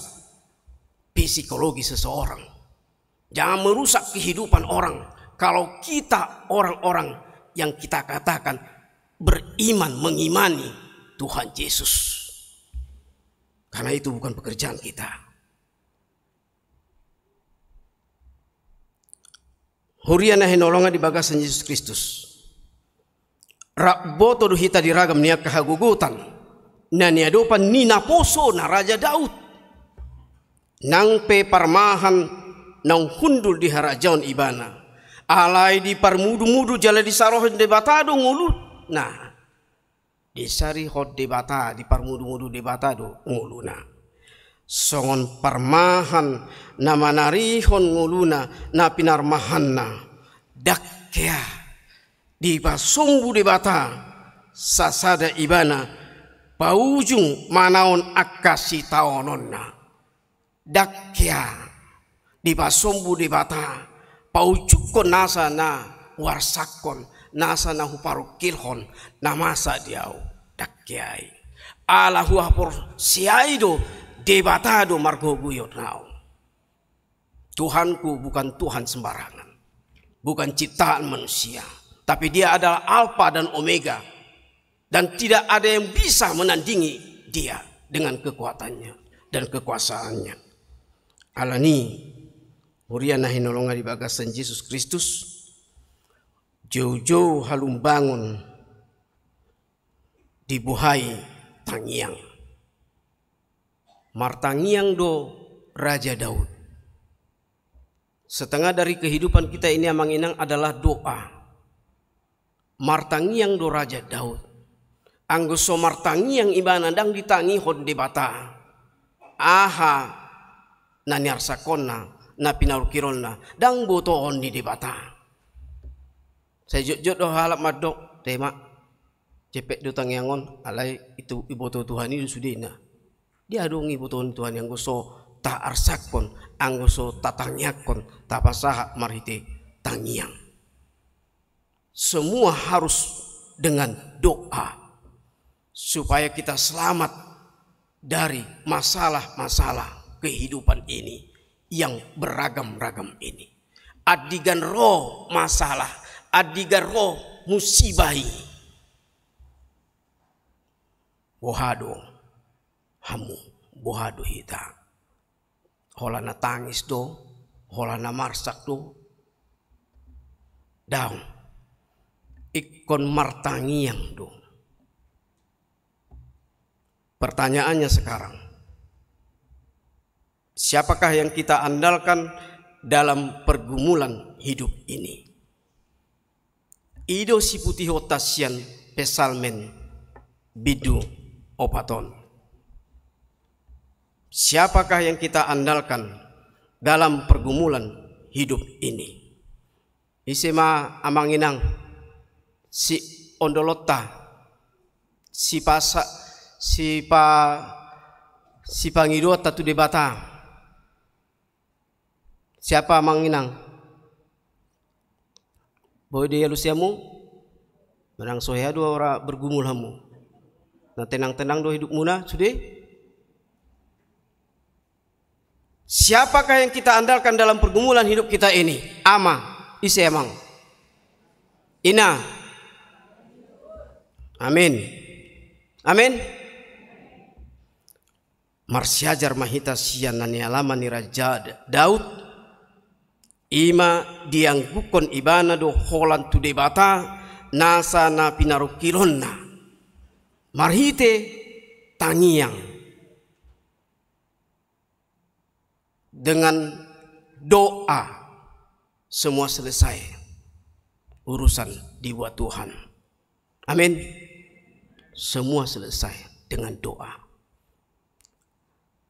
psikologi seseorang. Jangan merusak kehidupan orang. Kalau kita orang-orang yang kita katakan beriman, mengimani Tuhan Yesus. Karena itu bukan pekerjaan kita. Huria na hinaholongan di bagasan Jesus Kristus. Rap boto do hita di ragam ni angka hagogotan na niadopan ni naposona Raja Daud. Nang pe parmahan naung hundul di harajaon ibana, alai diparmudumudu jala disarihon Debata do ngoluna. Disarihon Debata, diparmudumudu Debata do ngoluna. Songon parmahan na manarihon ngoluna na pinarmahanna. Ndang hea dipasombu Debata sasada ibana paujung manaon angka sitaononna. Ndang hea dipasombu Debata paujungkon nasa na huarsakhon, nasa na huparungkilhon, na masa di ahu. Ndang hea i. Ala huhaporseai do Debata do margogoion ahu. Tuhanku bukan Tuhan sembarangan, bukan ciptaan manusia, tapi Dia adalah Alfa dan Omega, dan tidak ada yang bisa menandingi Dia dengan kekuatannya dan kekuasaannya. Alani, huria na hinaholongan di bagasan Jesus Kristus, joujou halumbangon dibuhai tangiang. Martangiang do Raja Daud. Setengah dari kehidupan kita ini, Amang Inang, adalah doa. Martangiang do Raja Daud. Anggo so martangiang ibana, ndang ditangihon Debata. Aha na niarsakhonna, na pinarungkilonna, ndang botoon ni Debata. Sai jotjot do halak mandok, "Tema, jempek do tangiang on, alai itu iboto Tuhan i do sudena." Dia dong ibotoon Tuhan i anggo so taarsakhon, anggo so tatangiangkon, tapasahat marhite tangiang. Semua harus dengan doa, supaya kita selamat dari masalah-masalah kehidupan ini yang beragam-ragam ini. Andigan ro masalah, andigan ro musibah i, boha do hamu, boha do hita? Holan na tangis do, holan na marsak do? Daong. Ingkon martangiang do. Pertanyaannya sekarang, siapakah yang kita andalkan dalam pergumulan hidup ini? I do siputihonta sian Psalmen bindu opat on. Siapakah yang kita andalkan dalam pergumulan hidup ini? Ise ma, Amang Inang, siondolonta, sipasa, sipa, sipangidoanta tu Debata? Siapa, Amang Inang? Boi dialusi hamu? Manang so hea do ra bergumul hamu? Na tenang-tenang do hidupmuna sude? Siapakah yang kita andalkan dalam pergumulan hidup kita ini? Ama, ise, Amang? Ina. Amin. Amin. Marsiajar ma hita sian na nialama ni Raja Daud, i ma diangguhon ibana do holan tu Debata nasa na pinarungkilonna marhite tangiang. Dengan doa, semua selesai urusan dibuat Tuhan. Amin. Semua selesai dengan doa.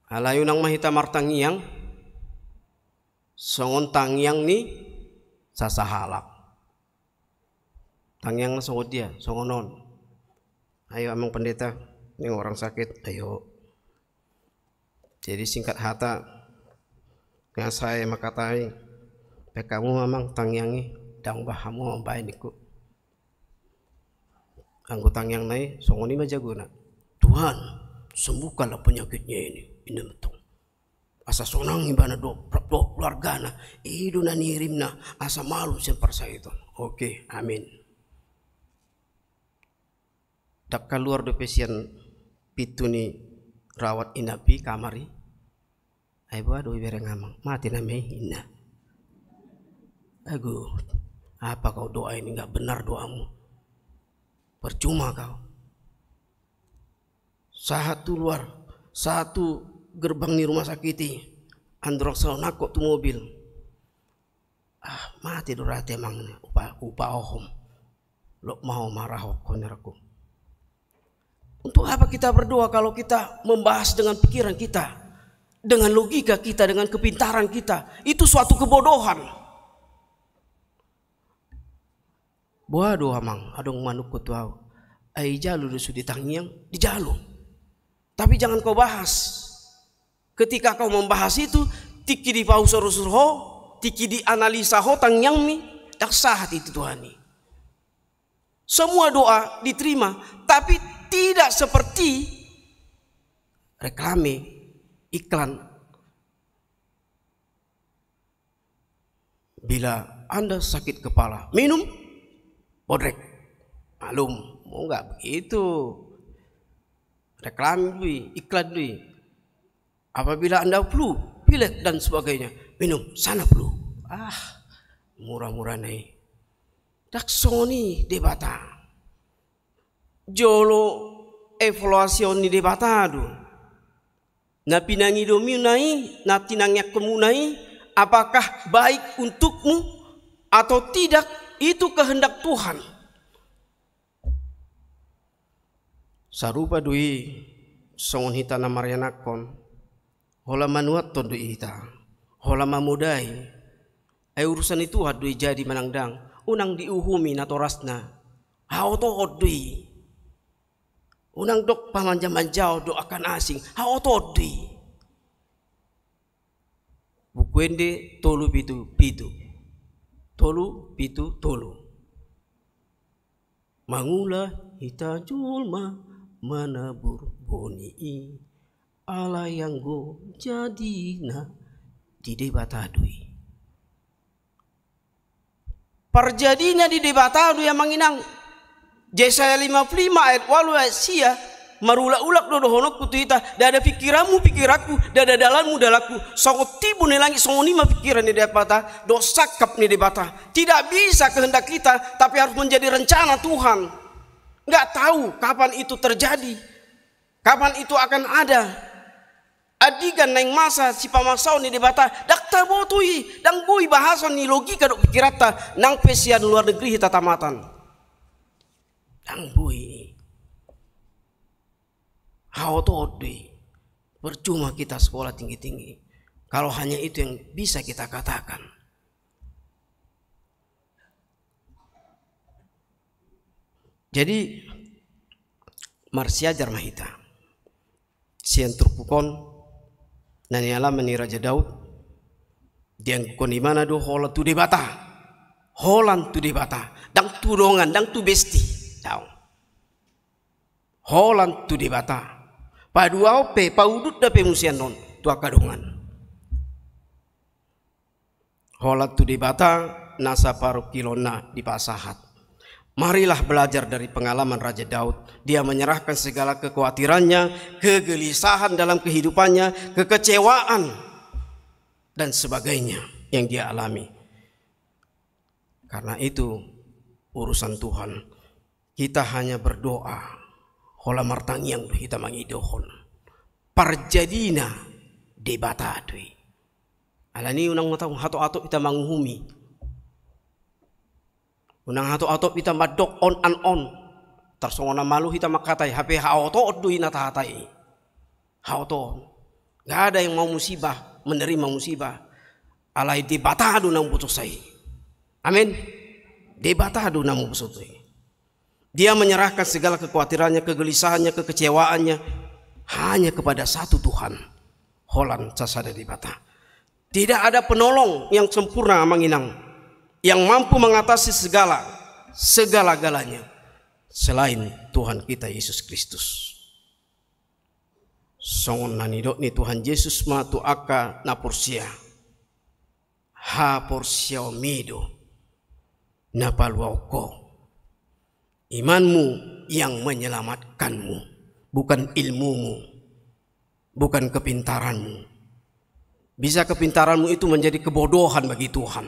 Alai unang ma hita martangiang songon tangiang ni sasahalak. Tangiangna songon dia, songon on. Ayo, Amang Pendeta, ini orang sakit, ayo. Jadi singkat hata, nga sai mangkatai, baen hamu, Amang, tangiang i, ndang bah hamu mambaen, ningku. Anggo tangiangna i songon i ma jagona. "Tuhan, sembuhkanlah penyakitnya ini." Inna ma tong. Asa sonang ibana dohot, dohot keluargana. I do na nirimna asa malum sian parsahiton. Oke, amin. Ndang kaluar dope sian pintu ni rawat inap i, kamar i. Ai boha do ibereng amang, mate nama i, inna. Ago, apa kau doa ini, nggak benar doamu. Percuma kau. Sahat tu luar, sahat tu gerbang ni rumah sakit i, andorang so nangkok tu mobil. Ah, mate do rate amang, upa, upa ohom. Lok mau marahok konerku. Untuk apa kita berdoa kalau kita membahas dengan pikiran kita, dengan logika kita, dengan kepintaran kita? Itu suatu kebodohan. Boha do amang, adong manungkun tu ahu. Ai jalo do sude tangiang, dijalo. Tapi jangan kau bahas. Ketika kau membahas itu, tingki dipausur-usur ho, tingki dianalisa ho tangiangmi, ndang sahat itu Tuhan i. Semua doa diterima, tapi tidak seperti reklame, iklan. Bila Anda sakit kepala, minum bodrek. Malum, mau nggak begitu. Reklame do i, iklan do i. Apabila Anda flu, pilek dan sebagainya, minum Sanaflu. Ah, murah-murah na i. Ndang songon i Debata. Jolo evaluasi on ni Debata do. Na pinangidomuna i, na tinangiangkonmuna i, apakah baik untukmu atau tidak, itu kehendak Tuhan. Sarupa do i songon hita na marianakhon, holan manuathon do i hita, holan mamodai. Ai urusan ni Tuhan do i jadi manang ndang, unang diuhumi natorasna. Haotoon do i. Unang dok pamanja-manjaon dohot angka na asing, haotoon do i. Buku Ende tolu pitu pitu. Tolu pitu tolu. Mangula hita jolma manabur boni i, alai anggo jadina di Debata do i. Parjadina di Debata do i amang inang. Jesaya lima puluh lima ayat ualu ayat sia, marulak-ulak do dohononku tu hita, ndada pikiranmu pikiranku, ndada dalanmu dalanku, songon tibu ni langit songon i ma pikiran ni Debata, dohot sangkap ni Debata. Tidak bisa kehendak kita, tapi harus menjadi rencana Tuhan. Nggak tahu kapan itu terjadi. Kapan itu akan ada? Andigan naeng masa sipamasaon ni Debata, ndang taboto i, ndang boi bahason ni logika dohot pikiranta, nang pe sian luar negeri hita tamatan. Ndang boi. Haotoon do i. Percuma kita sekolah tinggi-tinggi, kalau hanya itu yang bisa kita katakan. Jadi, marsiajar ma hita sian turpuk on na nialami ni Raja Daud. Diangguhon ibana do holan tu Debata. Holan tu Debata. Ndang tu dongan, ndang tu besti. Daong. Holan tu Debata. Paduahon pe, paudutna pe muse annon tu angka dongan. Holan tu Debata na saparungkilonna dipasahat. Marilah belajar dari pengalaman Raja Daud. Dia menyerahkan segala kekhawatirannya, kegelisahan dalam kehidupannya, kekecewaan, dan sebagainya yang dia alami. Karena itu urusan Tuhan. Kita hanya berdoa, holan martangiang do hita mangidohon. Parjadina Debata do i. Alani unang mataung hatop-hatop hita manguhumi. Unang hatop-hatop hita mandok on an on. Tarsongon na malu hita mangkatai, hape haotoon do i na tahatai. Haotoon. Nggak ada yang mau musibah, menerima musibah. Alai Debata do na mambotosa i. Amin. Debata do na mambotosa i. Dia menyerahkan segala kekhawatirannya, kegelisahannya, kekecewaannya hanya kepada satu Tuhan. Holan sasada Debata. Tidak ada penolong yang sempurna amang inang, yang mampu mengatasi segala, segala-galanya. selain Tuhan kita Yesus Kristus. Songon na nidok ni Tuhan Jesus ma tu angka na porsea: Haporseaonmi do na paluahon ho. Imanmu yang menyelamatkanmu, bukan ilmumu, bukan kepintaranmu. Bisa kepintaranmu itu menjadi kebodohan bagi Tuhan,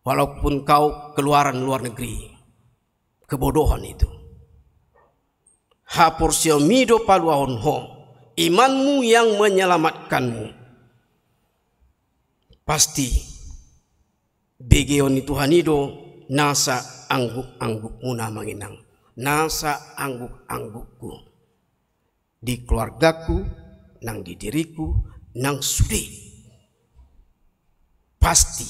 walaupun kau keluaran luar negeri. Kebodohan itu. Haporseaonmi do paluahon ho, imanmu yang menyelamatkanmu. Pasti begeon ni Tuhan i do nasa angguk-anggukmuna, Amang Inang, nasa angguk-anggukku, di keluargaku, nang di diriku, nang sude. Pasti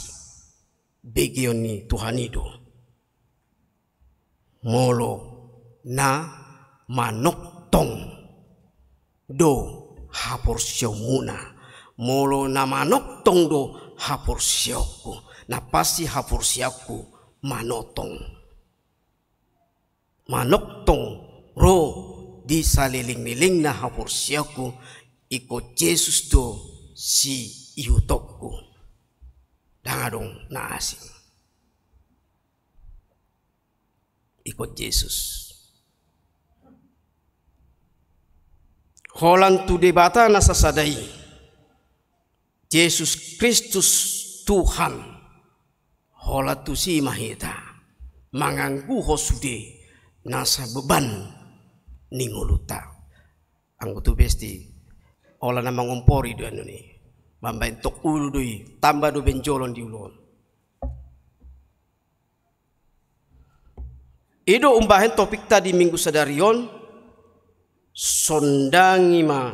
begeon ni Tuhan i do. Molo na manongtong do haporseaonmuna, molo na manongtong do haporseaonku, na pasti haporseaonku manongtong. Manongtong ro di salelenglelengna haporseaonku, ingkon Jesus do siihutonku. Ndang adong na asing. Ingkon Jesus. Holan tu Debata na sasada i, Jesus Kristus Tuhan, holan tusi ma hita mangangguhon sude nasa beban ni ngolunta. Anggo tu pesti, holan na mangompori do annon i, mambaen tok ulu do i, tamba do benjolan di ulu on. I do umbahen topikta di Minggu sadari on, sondangi ma,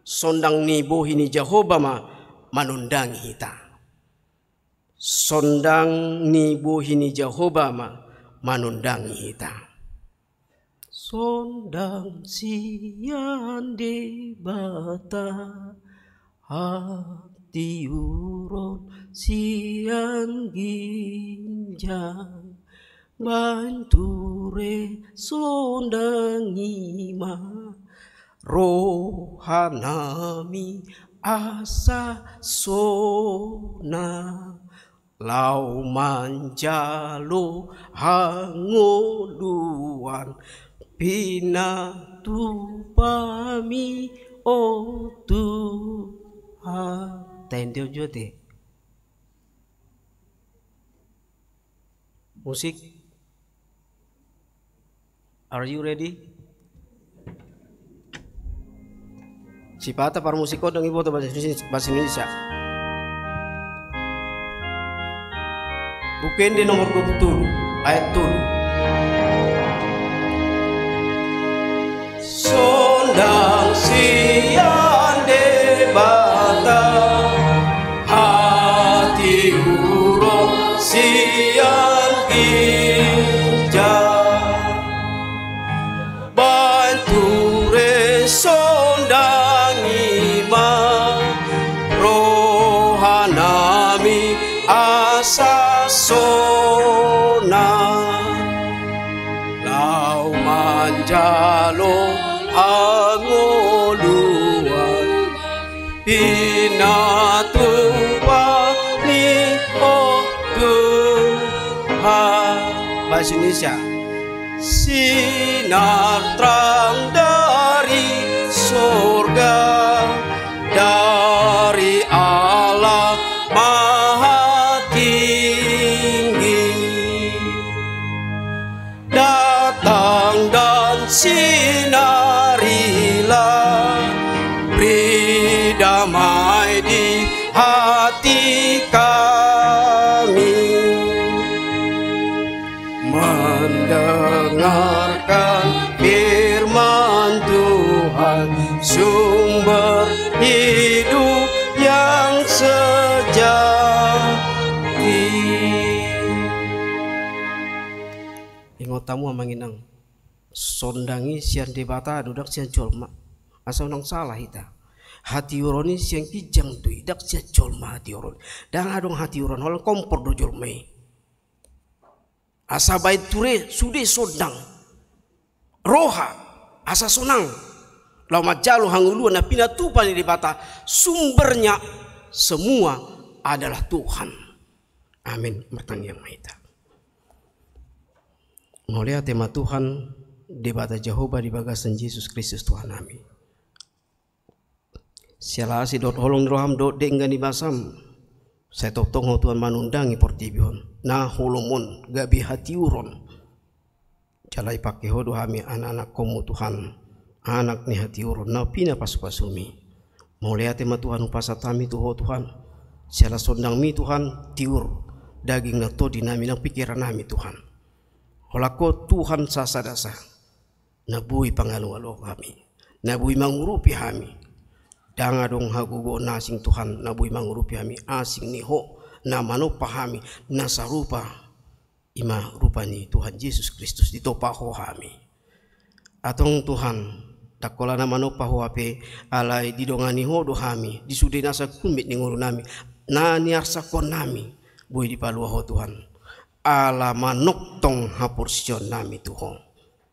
sondang ni bohi ni Jahowa ma manondangi hita. Sondang ni bohi ni Jahowa ma manondangi hita. Sondang sian Debata, hatiuron sian ginjang, baen ture sondangi ma rohanami asa sonang, laho manjalo hangoluan pinatupami o Tuhan. Taen do jo te. Musik. Are you ready? Sipata parmusik on ndang diboto bahasa Indonesia. Buku Ende nomor dua puluh tolu, ayat tolu. Sondang sian Debata, hatiuron sian ginjang, baen ture sondangi ma rohanami asa sonang, laho manjalo hangoluan pinatupami o Tuhan. Bahasa Indonesia. Sinar terang dari sorga, dari Allah Maha Tinggi. Datang dan sinarilah, beri damai di hati kami. Mendengarkan firman Tuhan, sumber hidup yang sejati. Ingot hamu, Amang Inang, sondang i sian Debata do, ndang sian jolma. Asa unang sala hita. Hatiuron i sian ginjang do i, ndang sian jolma hatiuron. Ndang adong hatiuron, holan kompor do jolma i. Asa baen ture sude sondang. roha, asa sonang, laho manjalo hangoluan na pinatupa ni Debata, sumbernya semua adalah Tuhan. Amin. Martangiang ma hita. Mauliate ma Tuhan, Debata Jahowa di bagasan Jesus Kristus Tuhan nami. Siala asi dohot holong ni roham dohot denggan ni basam, sai tongtong ho Tuhan manundangi portibi on, na holom on, gabe hatiuron. Jala dipangke ho do hami anak-anakkonmu Tuhan, anak ni hatiuron, na pinapasupasumi. Mauliate ma Tuhan hupasahat hami tu ho Tuhan, siala sondangmi Tuhan, tiur daging nang tondi nami nang pingkiran nami Tuhan. Holan ho Tuhan sasada sa, na boi pangalualuhon hami, na boi mangurupi hami. Ndang adong hagogoon na asing Tuhan, na boi mangurupi hami, asing ni ho, na manompa hami, na sarupa, ima rupa ni Tuhan Jesus Kristus, ditompa ho hami. Antong Tuhan, ndang holan na manompa ho hape, alai didongani ho do hami, di sude nasa gummit ni ngolu nami, na niarsakhon nami, boi dipalua ho Tuhan. Ala manongtong haporseaon nami tu ho.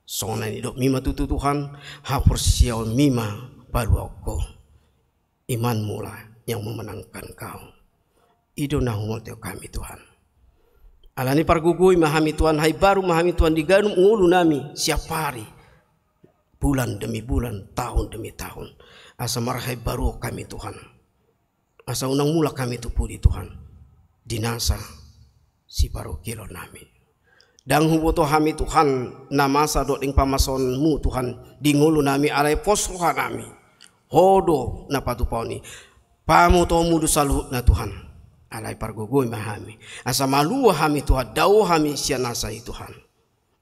Songon na nidokmi ma tutu Tuhan, haporseaonmi ma paluahon ho. Imanmu lah yang memenangkan kau. I do na humolteon hami Tuhan. Alani i pargogoi ma hami Tuhan, haimbaru ma hami Tuhan di ganup ngolu nami, siap hari, bulan demi bulan, tahun demi tahun. Asa marhaimbaruon hami Tuhan. Asa unang mulak hami tu pudi Tuhan, di nasa siparungkilon nami. Ndang huboto hami Tuhan, na masa dohot denggan pamasaonmu Tuhan, di ngolu nami alai pos roha nami. Ho do na patupahon i, pamotoonmu do saluhutna Tuhan. Alai pargogoi ma hami. Asa malua hami Tuhan, dao hami sian nasa i Tuhan.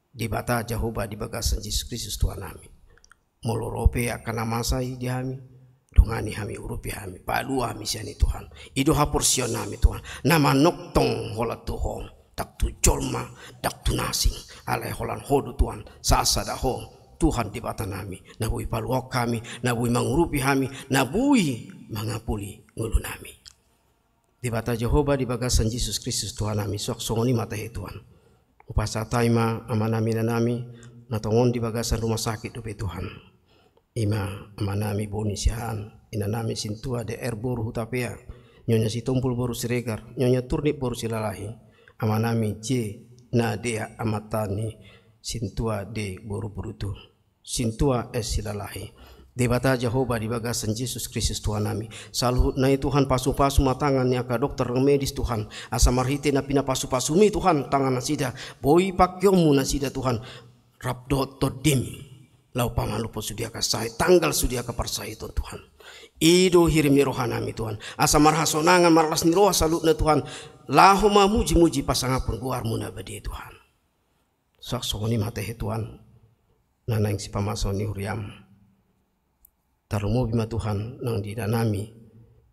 Debata Jahowa di bagasan Jesus Kristus Tuhan nami. Molo ro pe angka na masa i di hami, dongani hami, urupi hami, palua hami sian i Tuhan. I do haporseaon nami Tuhan, na manongtong holan tu ho, ndang tu jolma, ndang tu na asing, alai holan ho do Tuhan, sasada ho, Tuhan Debata nami, na boi paluahon hami, na boi mangurupi hami, na boi mangapuli ngolu nami. Debata Jahowa di bagasan Jesus Kristus Tuhan nami, suang songon i ma tahe Tuhan. Hupasahat hami ma amanami inanami, na tongon di bagasan rumah sakit dope Tuhan. Ima amanami Boni Siahaan, inanami Sintua de Erboru Hutapea, Nyonya Sitompul boru Siregar, Nyonya Turnip boru Silalahi, amanami J Nadea amanta ni Sintua de boru Burutu. Sintua S Silalahi. Debata Jahowa di bagasan Jesus Kristus Tuhan nami. Saluhutna i Tuhan, pasupasu ma tangan ni angka dokter nang medis Tuhan. Asa marhite na pinapasupasumi Tuhan tangan nasida. Boi pangkeonmu nasida Tuhan. Rap dohot tondim. Laho pamalumhon sude angka sahit. Tanggal sude angka parsahiton Tuhan. I do hirim ni roha nami Tuhan. Asa marhasonangan marlas ni roha saluhutna Tuhan. Laho mamujimuji pasangaphon goarmu na badia Tuhan. Suang songon i ma tahe Tuhan, na naeng sipamasuon ni huriam. Tarlumobi ma Tuhan nang di inanami,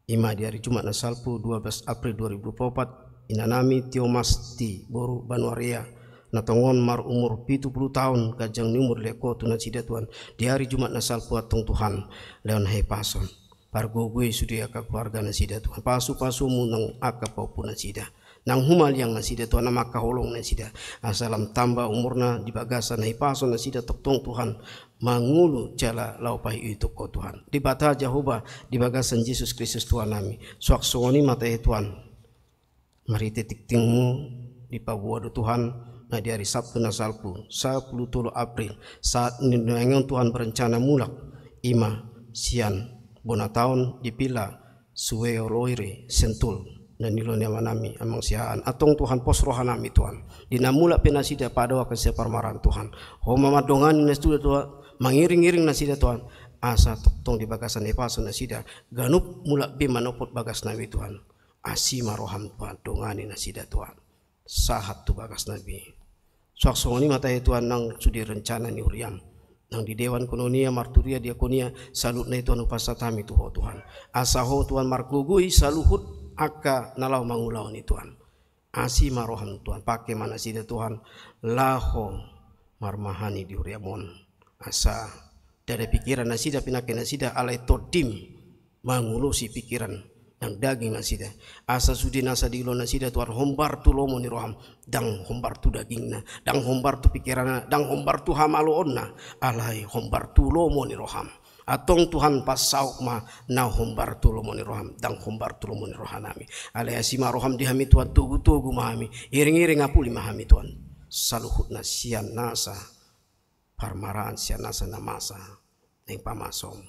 ima di ari Jumat na salpu dua belas April dua ribu dua puluh empat, inanami Tio Masti boru Banuarea, na tongon marumur pitu pulu taon, ganjang ni umur dilehon Ho tu nasida Tuhan, di ari Jumat na salpu antong Tuhan, lehon hahipason. Pargogoi sude angka keluarga nasida Tuhan, pasupasumu nang angka pahompu nasida. Nang humaliang nasida Tuhan, nang mangkaholongi nasida. Asa lam tamba umurna di bagasan hahipason nasida tongtong Tuhan. Mangolu jala laho paihutihut Ho Tuhan. Debata Jahowa di bagasan Jesus Kristus Tuhan nami. Suang songon i ma tahe Tuhan. Marhite tingtingmu dipaboa do Tuhan, na di ari Sabtu na salpu, sapulu tolu April, sahat ni nuaeng on Tuhan berencana mulak, ima sian bona taon di Villa Sueoloire Sentul, na nilehon ni amanami, Amang Siahaan. Antong Tuhan pos rohanami Tuhan. Di na mulak pe nasida padoakkon sian parmaraan Tuhan. Ho ma mandongani nasida Tuhan, mangiringiring nasida Tuhan. Asa tongtong di bagasan hahipason nasida, ganup mulak be manopot bagasnami Tuhan. Asi ma roham Tuhan, dongani nasida Tuhan. Sahat tu bagasnami. Suang songon i ma tahe Tuhan nang sude rencana ni huriam. Nang di Dewan Koinonia, Marturia, Diakonia, saluhutna i Tuhan hupasahat hami tu Ho Tuhan. Asa Ho Tuhan margogoi saluhut angka na laho mangulahon i Tuhan. Asi ma roham Tuhan, pangke ma nasida Tuhan, laho marmahani di huriam on. Asa ndada pikiran nasida, pinangke nasida, alai tondim mangulosi pikiran Ndang daging nasida. Asa sude nasa diilo nasida Tuhan hombar tu lomo ni roham, ndang hombar tu dagingna, ndang hombar tu pikiranna, ndang hombar tu hamaloonna, alai hombar tu lomo ni roham. Antong Tuhan, pansaut ma na hombar tu lomo ni roham, ndang hombar tu lomo ni rohanami. Alai asi ma roham di hami Tuhan, togu-togu ma hami, iring-iring apuli ma hami Tuhan. Saluhutna sian nasa parmaraan, sian nasa na masa naeng pamasomu.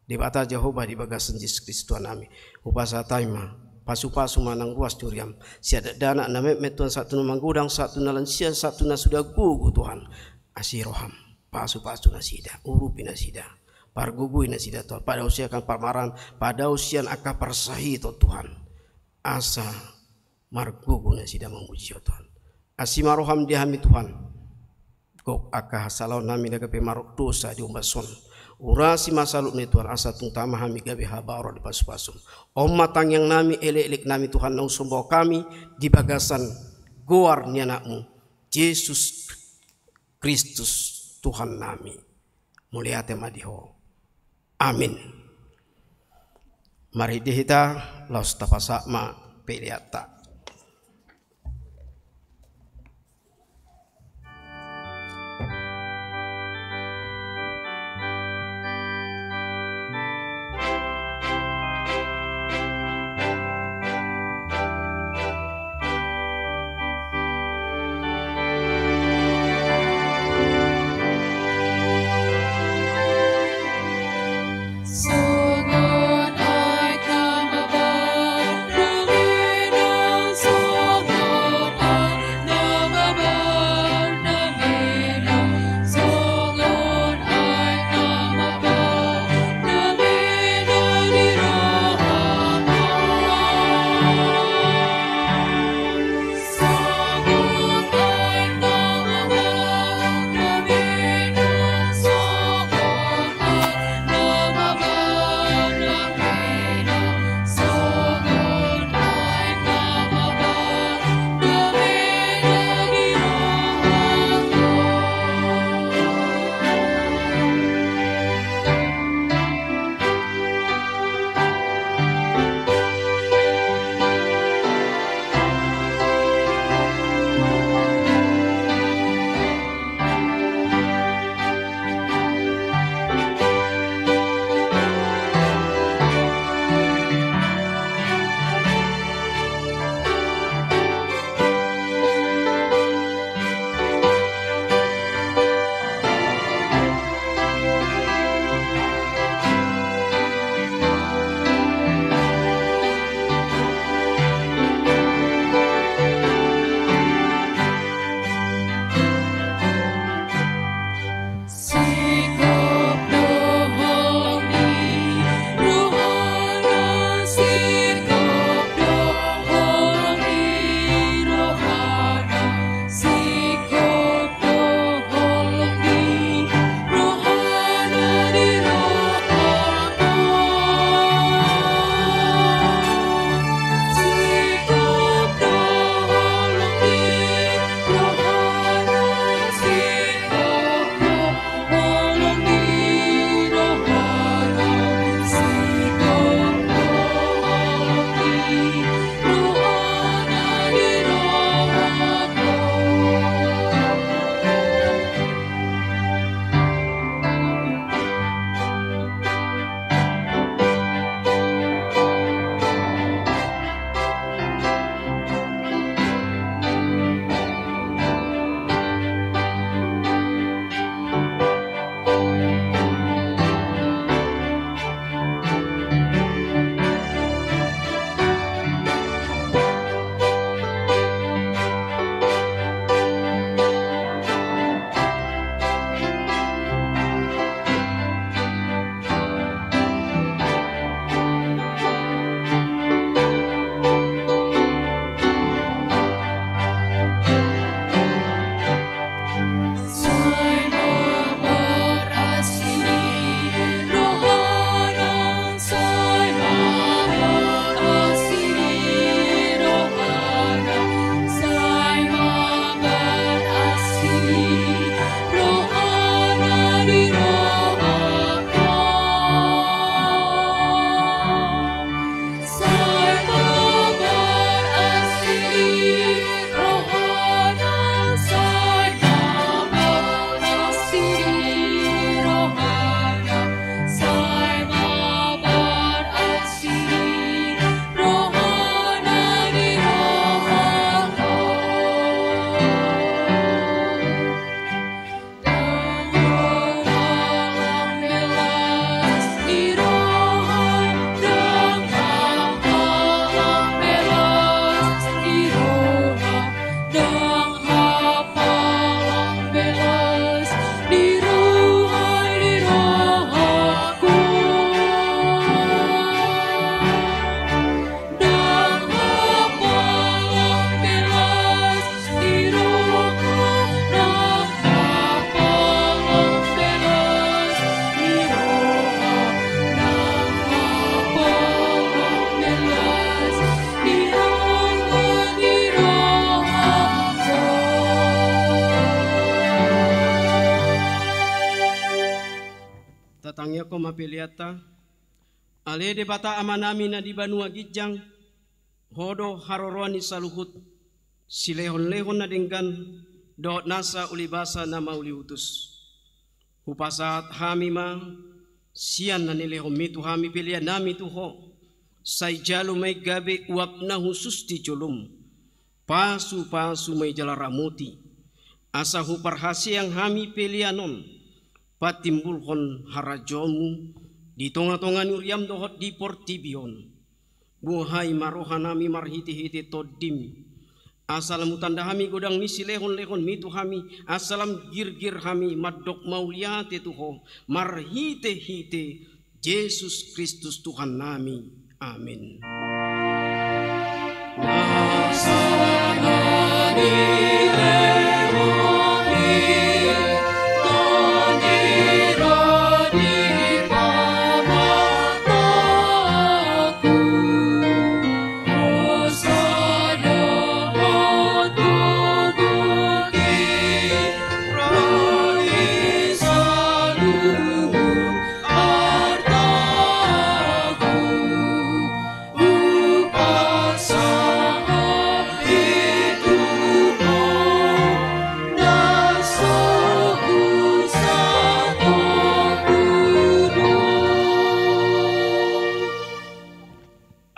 Debata Jahowa, di bagasan Jesus Kristus Tuhannami, hupasahat hami ma, pasu-pasu ma nang ruas ni huriam, sian dakdanak na metmet Tuhan, sahat tu na magodang, sahat tu na lansia, sahat tu na suda gogo Tuhan. Asi roham, pasu-pasu nasida, urupi nasida, pargogoi nasida Tuhan, padao sian angka parmaraan, padao sian angka parsahiton Tuhan. Asa margogo nasida mamuji Ho Tuhan. Asi ma roham di hami Tuhan. Gok angka hasalaonnami na gabe mardosa di ombas on. Urasi ma saluhutna Tuhan, asa tung tama hami gabe habaoran di pasu-pasum. On ma tangiangnami, elek-eleknami Tuhan, naung somba hami di bagasan goar ni Anakmu, Jesus Kristus Tuhannami. Mauliate ma di Ho. Amin. Marhite hita, laos tapasahat ma peleanta. ma peleanta. Ale Debata Amanami na di banua ginjang, Ho do haroroan ni saluhut silehonlehon na denggan dohot nasa ulibasa na mauliutus. Hupasahat hami ma sian na nilehonmi tu hami peleanami tu Ho, sai jalo ma i gabe uap na hushus di jolom. Pasupasu ma i jala ramoti, asa huparhaseang hami pelean on patimbulhon harajaonmu di tongatonga ni huriam dohot di portibi on. Buhai ma rohanami marhitehite Tondim, asa lam hutanda hami godang ni silehonlehonmi tu hami, asa lam girgir hami mandok mauliate tu Ho marhitehite Jesus Kristus Tuhannami. Amin.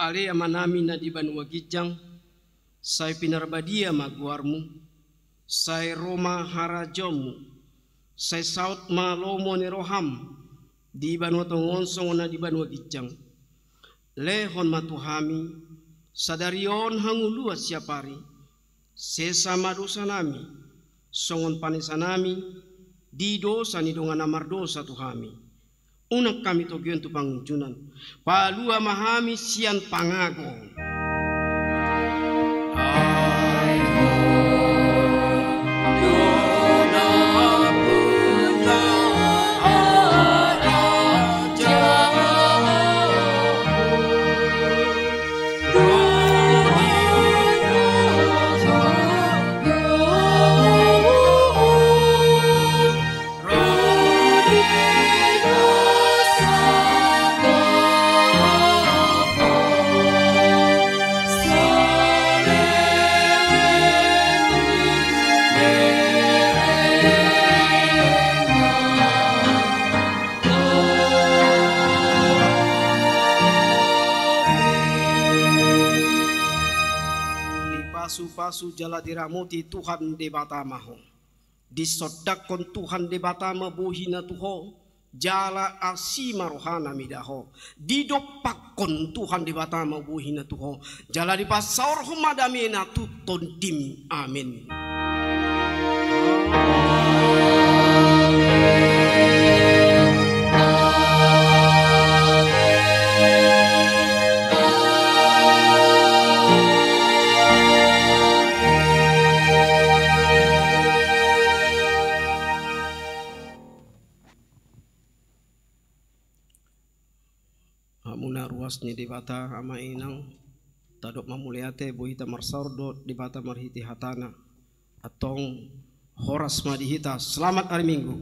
Ale Amanami na di banua ginjang, sai pinarbadia ma goarmu, sai ro ma harajaonmu, sai saut ma lomo ni roham di banua tonga on songon na di banua ginjang. Lehon ma tu hami sadari on hangoluan siapari, sesa ma dosanami songon panesanami di dosa ni dongan na mardosa tu hami. Unang hami togion tu pangunjunan, palua ma hami sian pangago. Dipasupasu jala diramoti Tuhan Debata ma ho. Disondangkon Tuhan Debata ma bohina tu ho, jala asi ma rohana mida ho. Didompakkon Tuhan Debata ma bohina tu ho, jala dipasaorhon ma damena tu tondim. Amin. Hamuna ruas ni Debata, ama inang, tadok ma mauliate, boi hita marsaor dohot Debata marhite hatana. Antong horas ma di hita, selamat hari Minggu.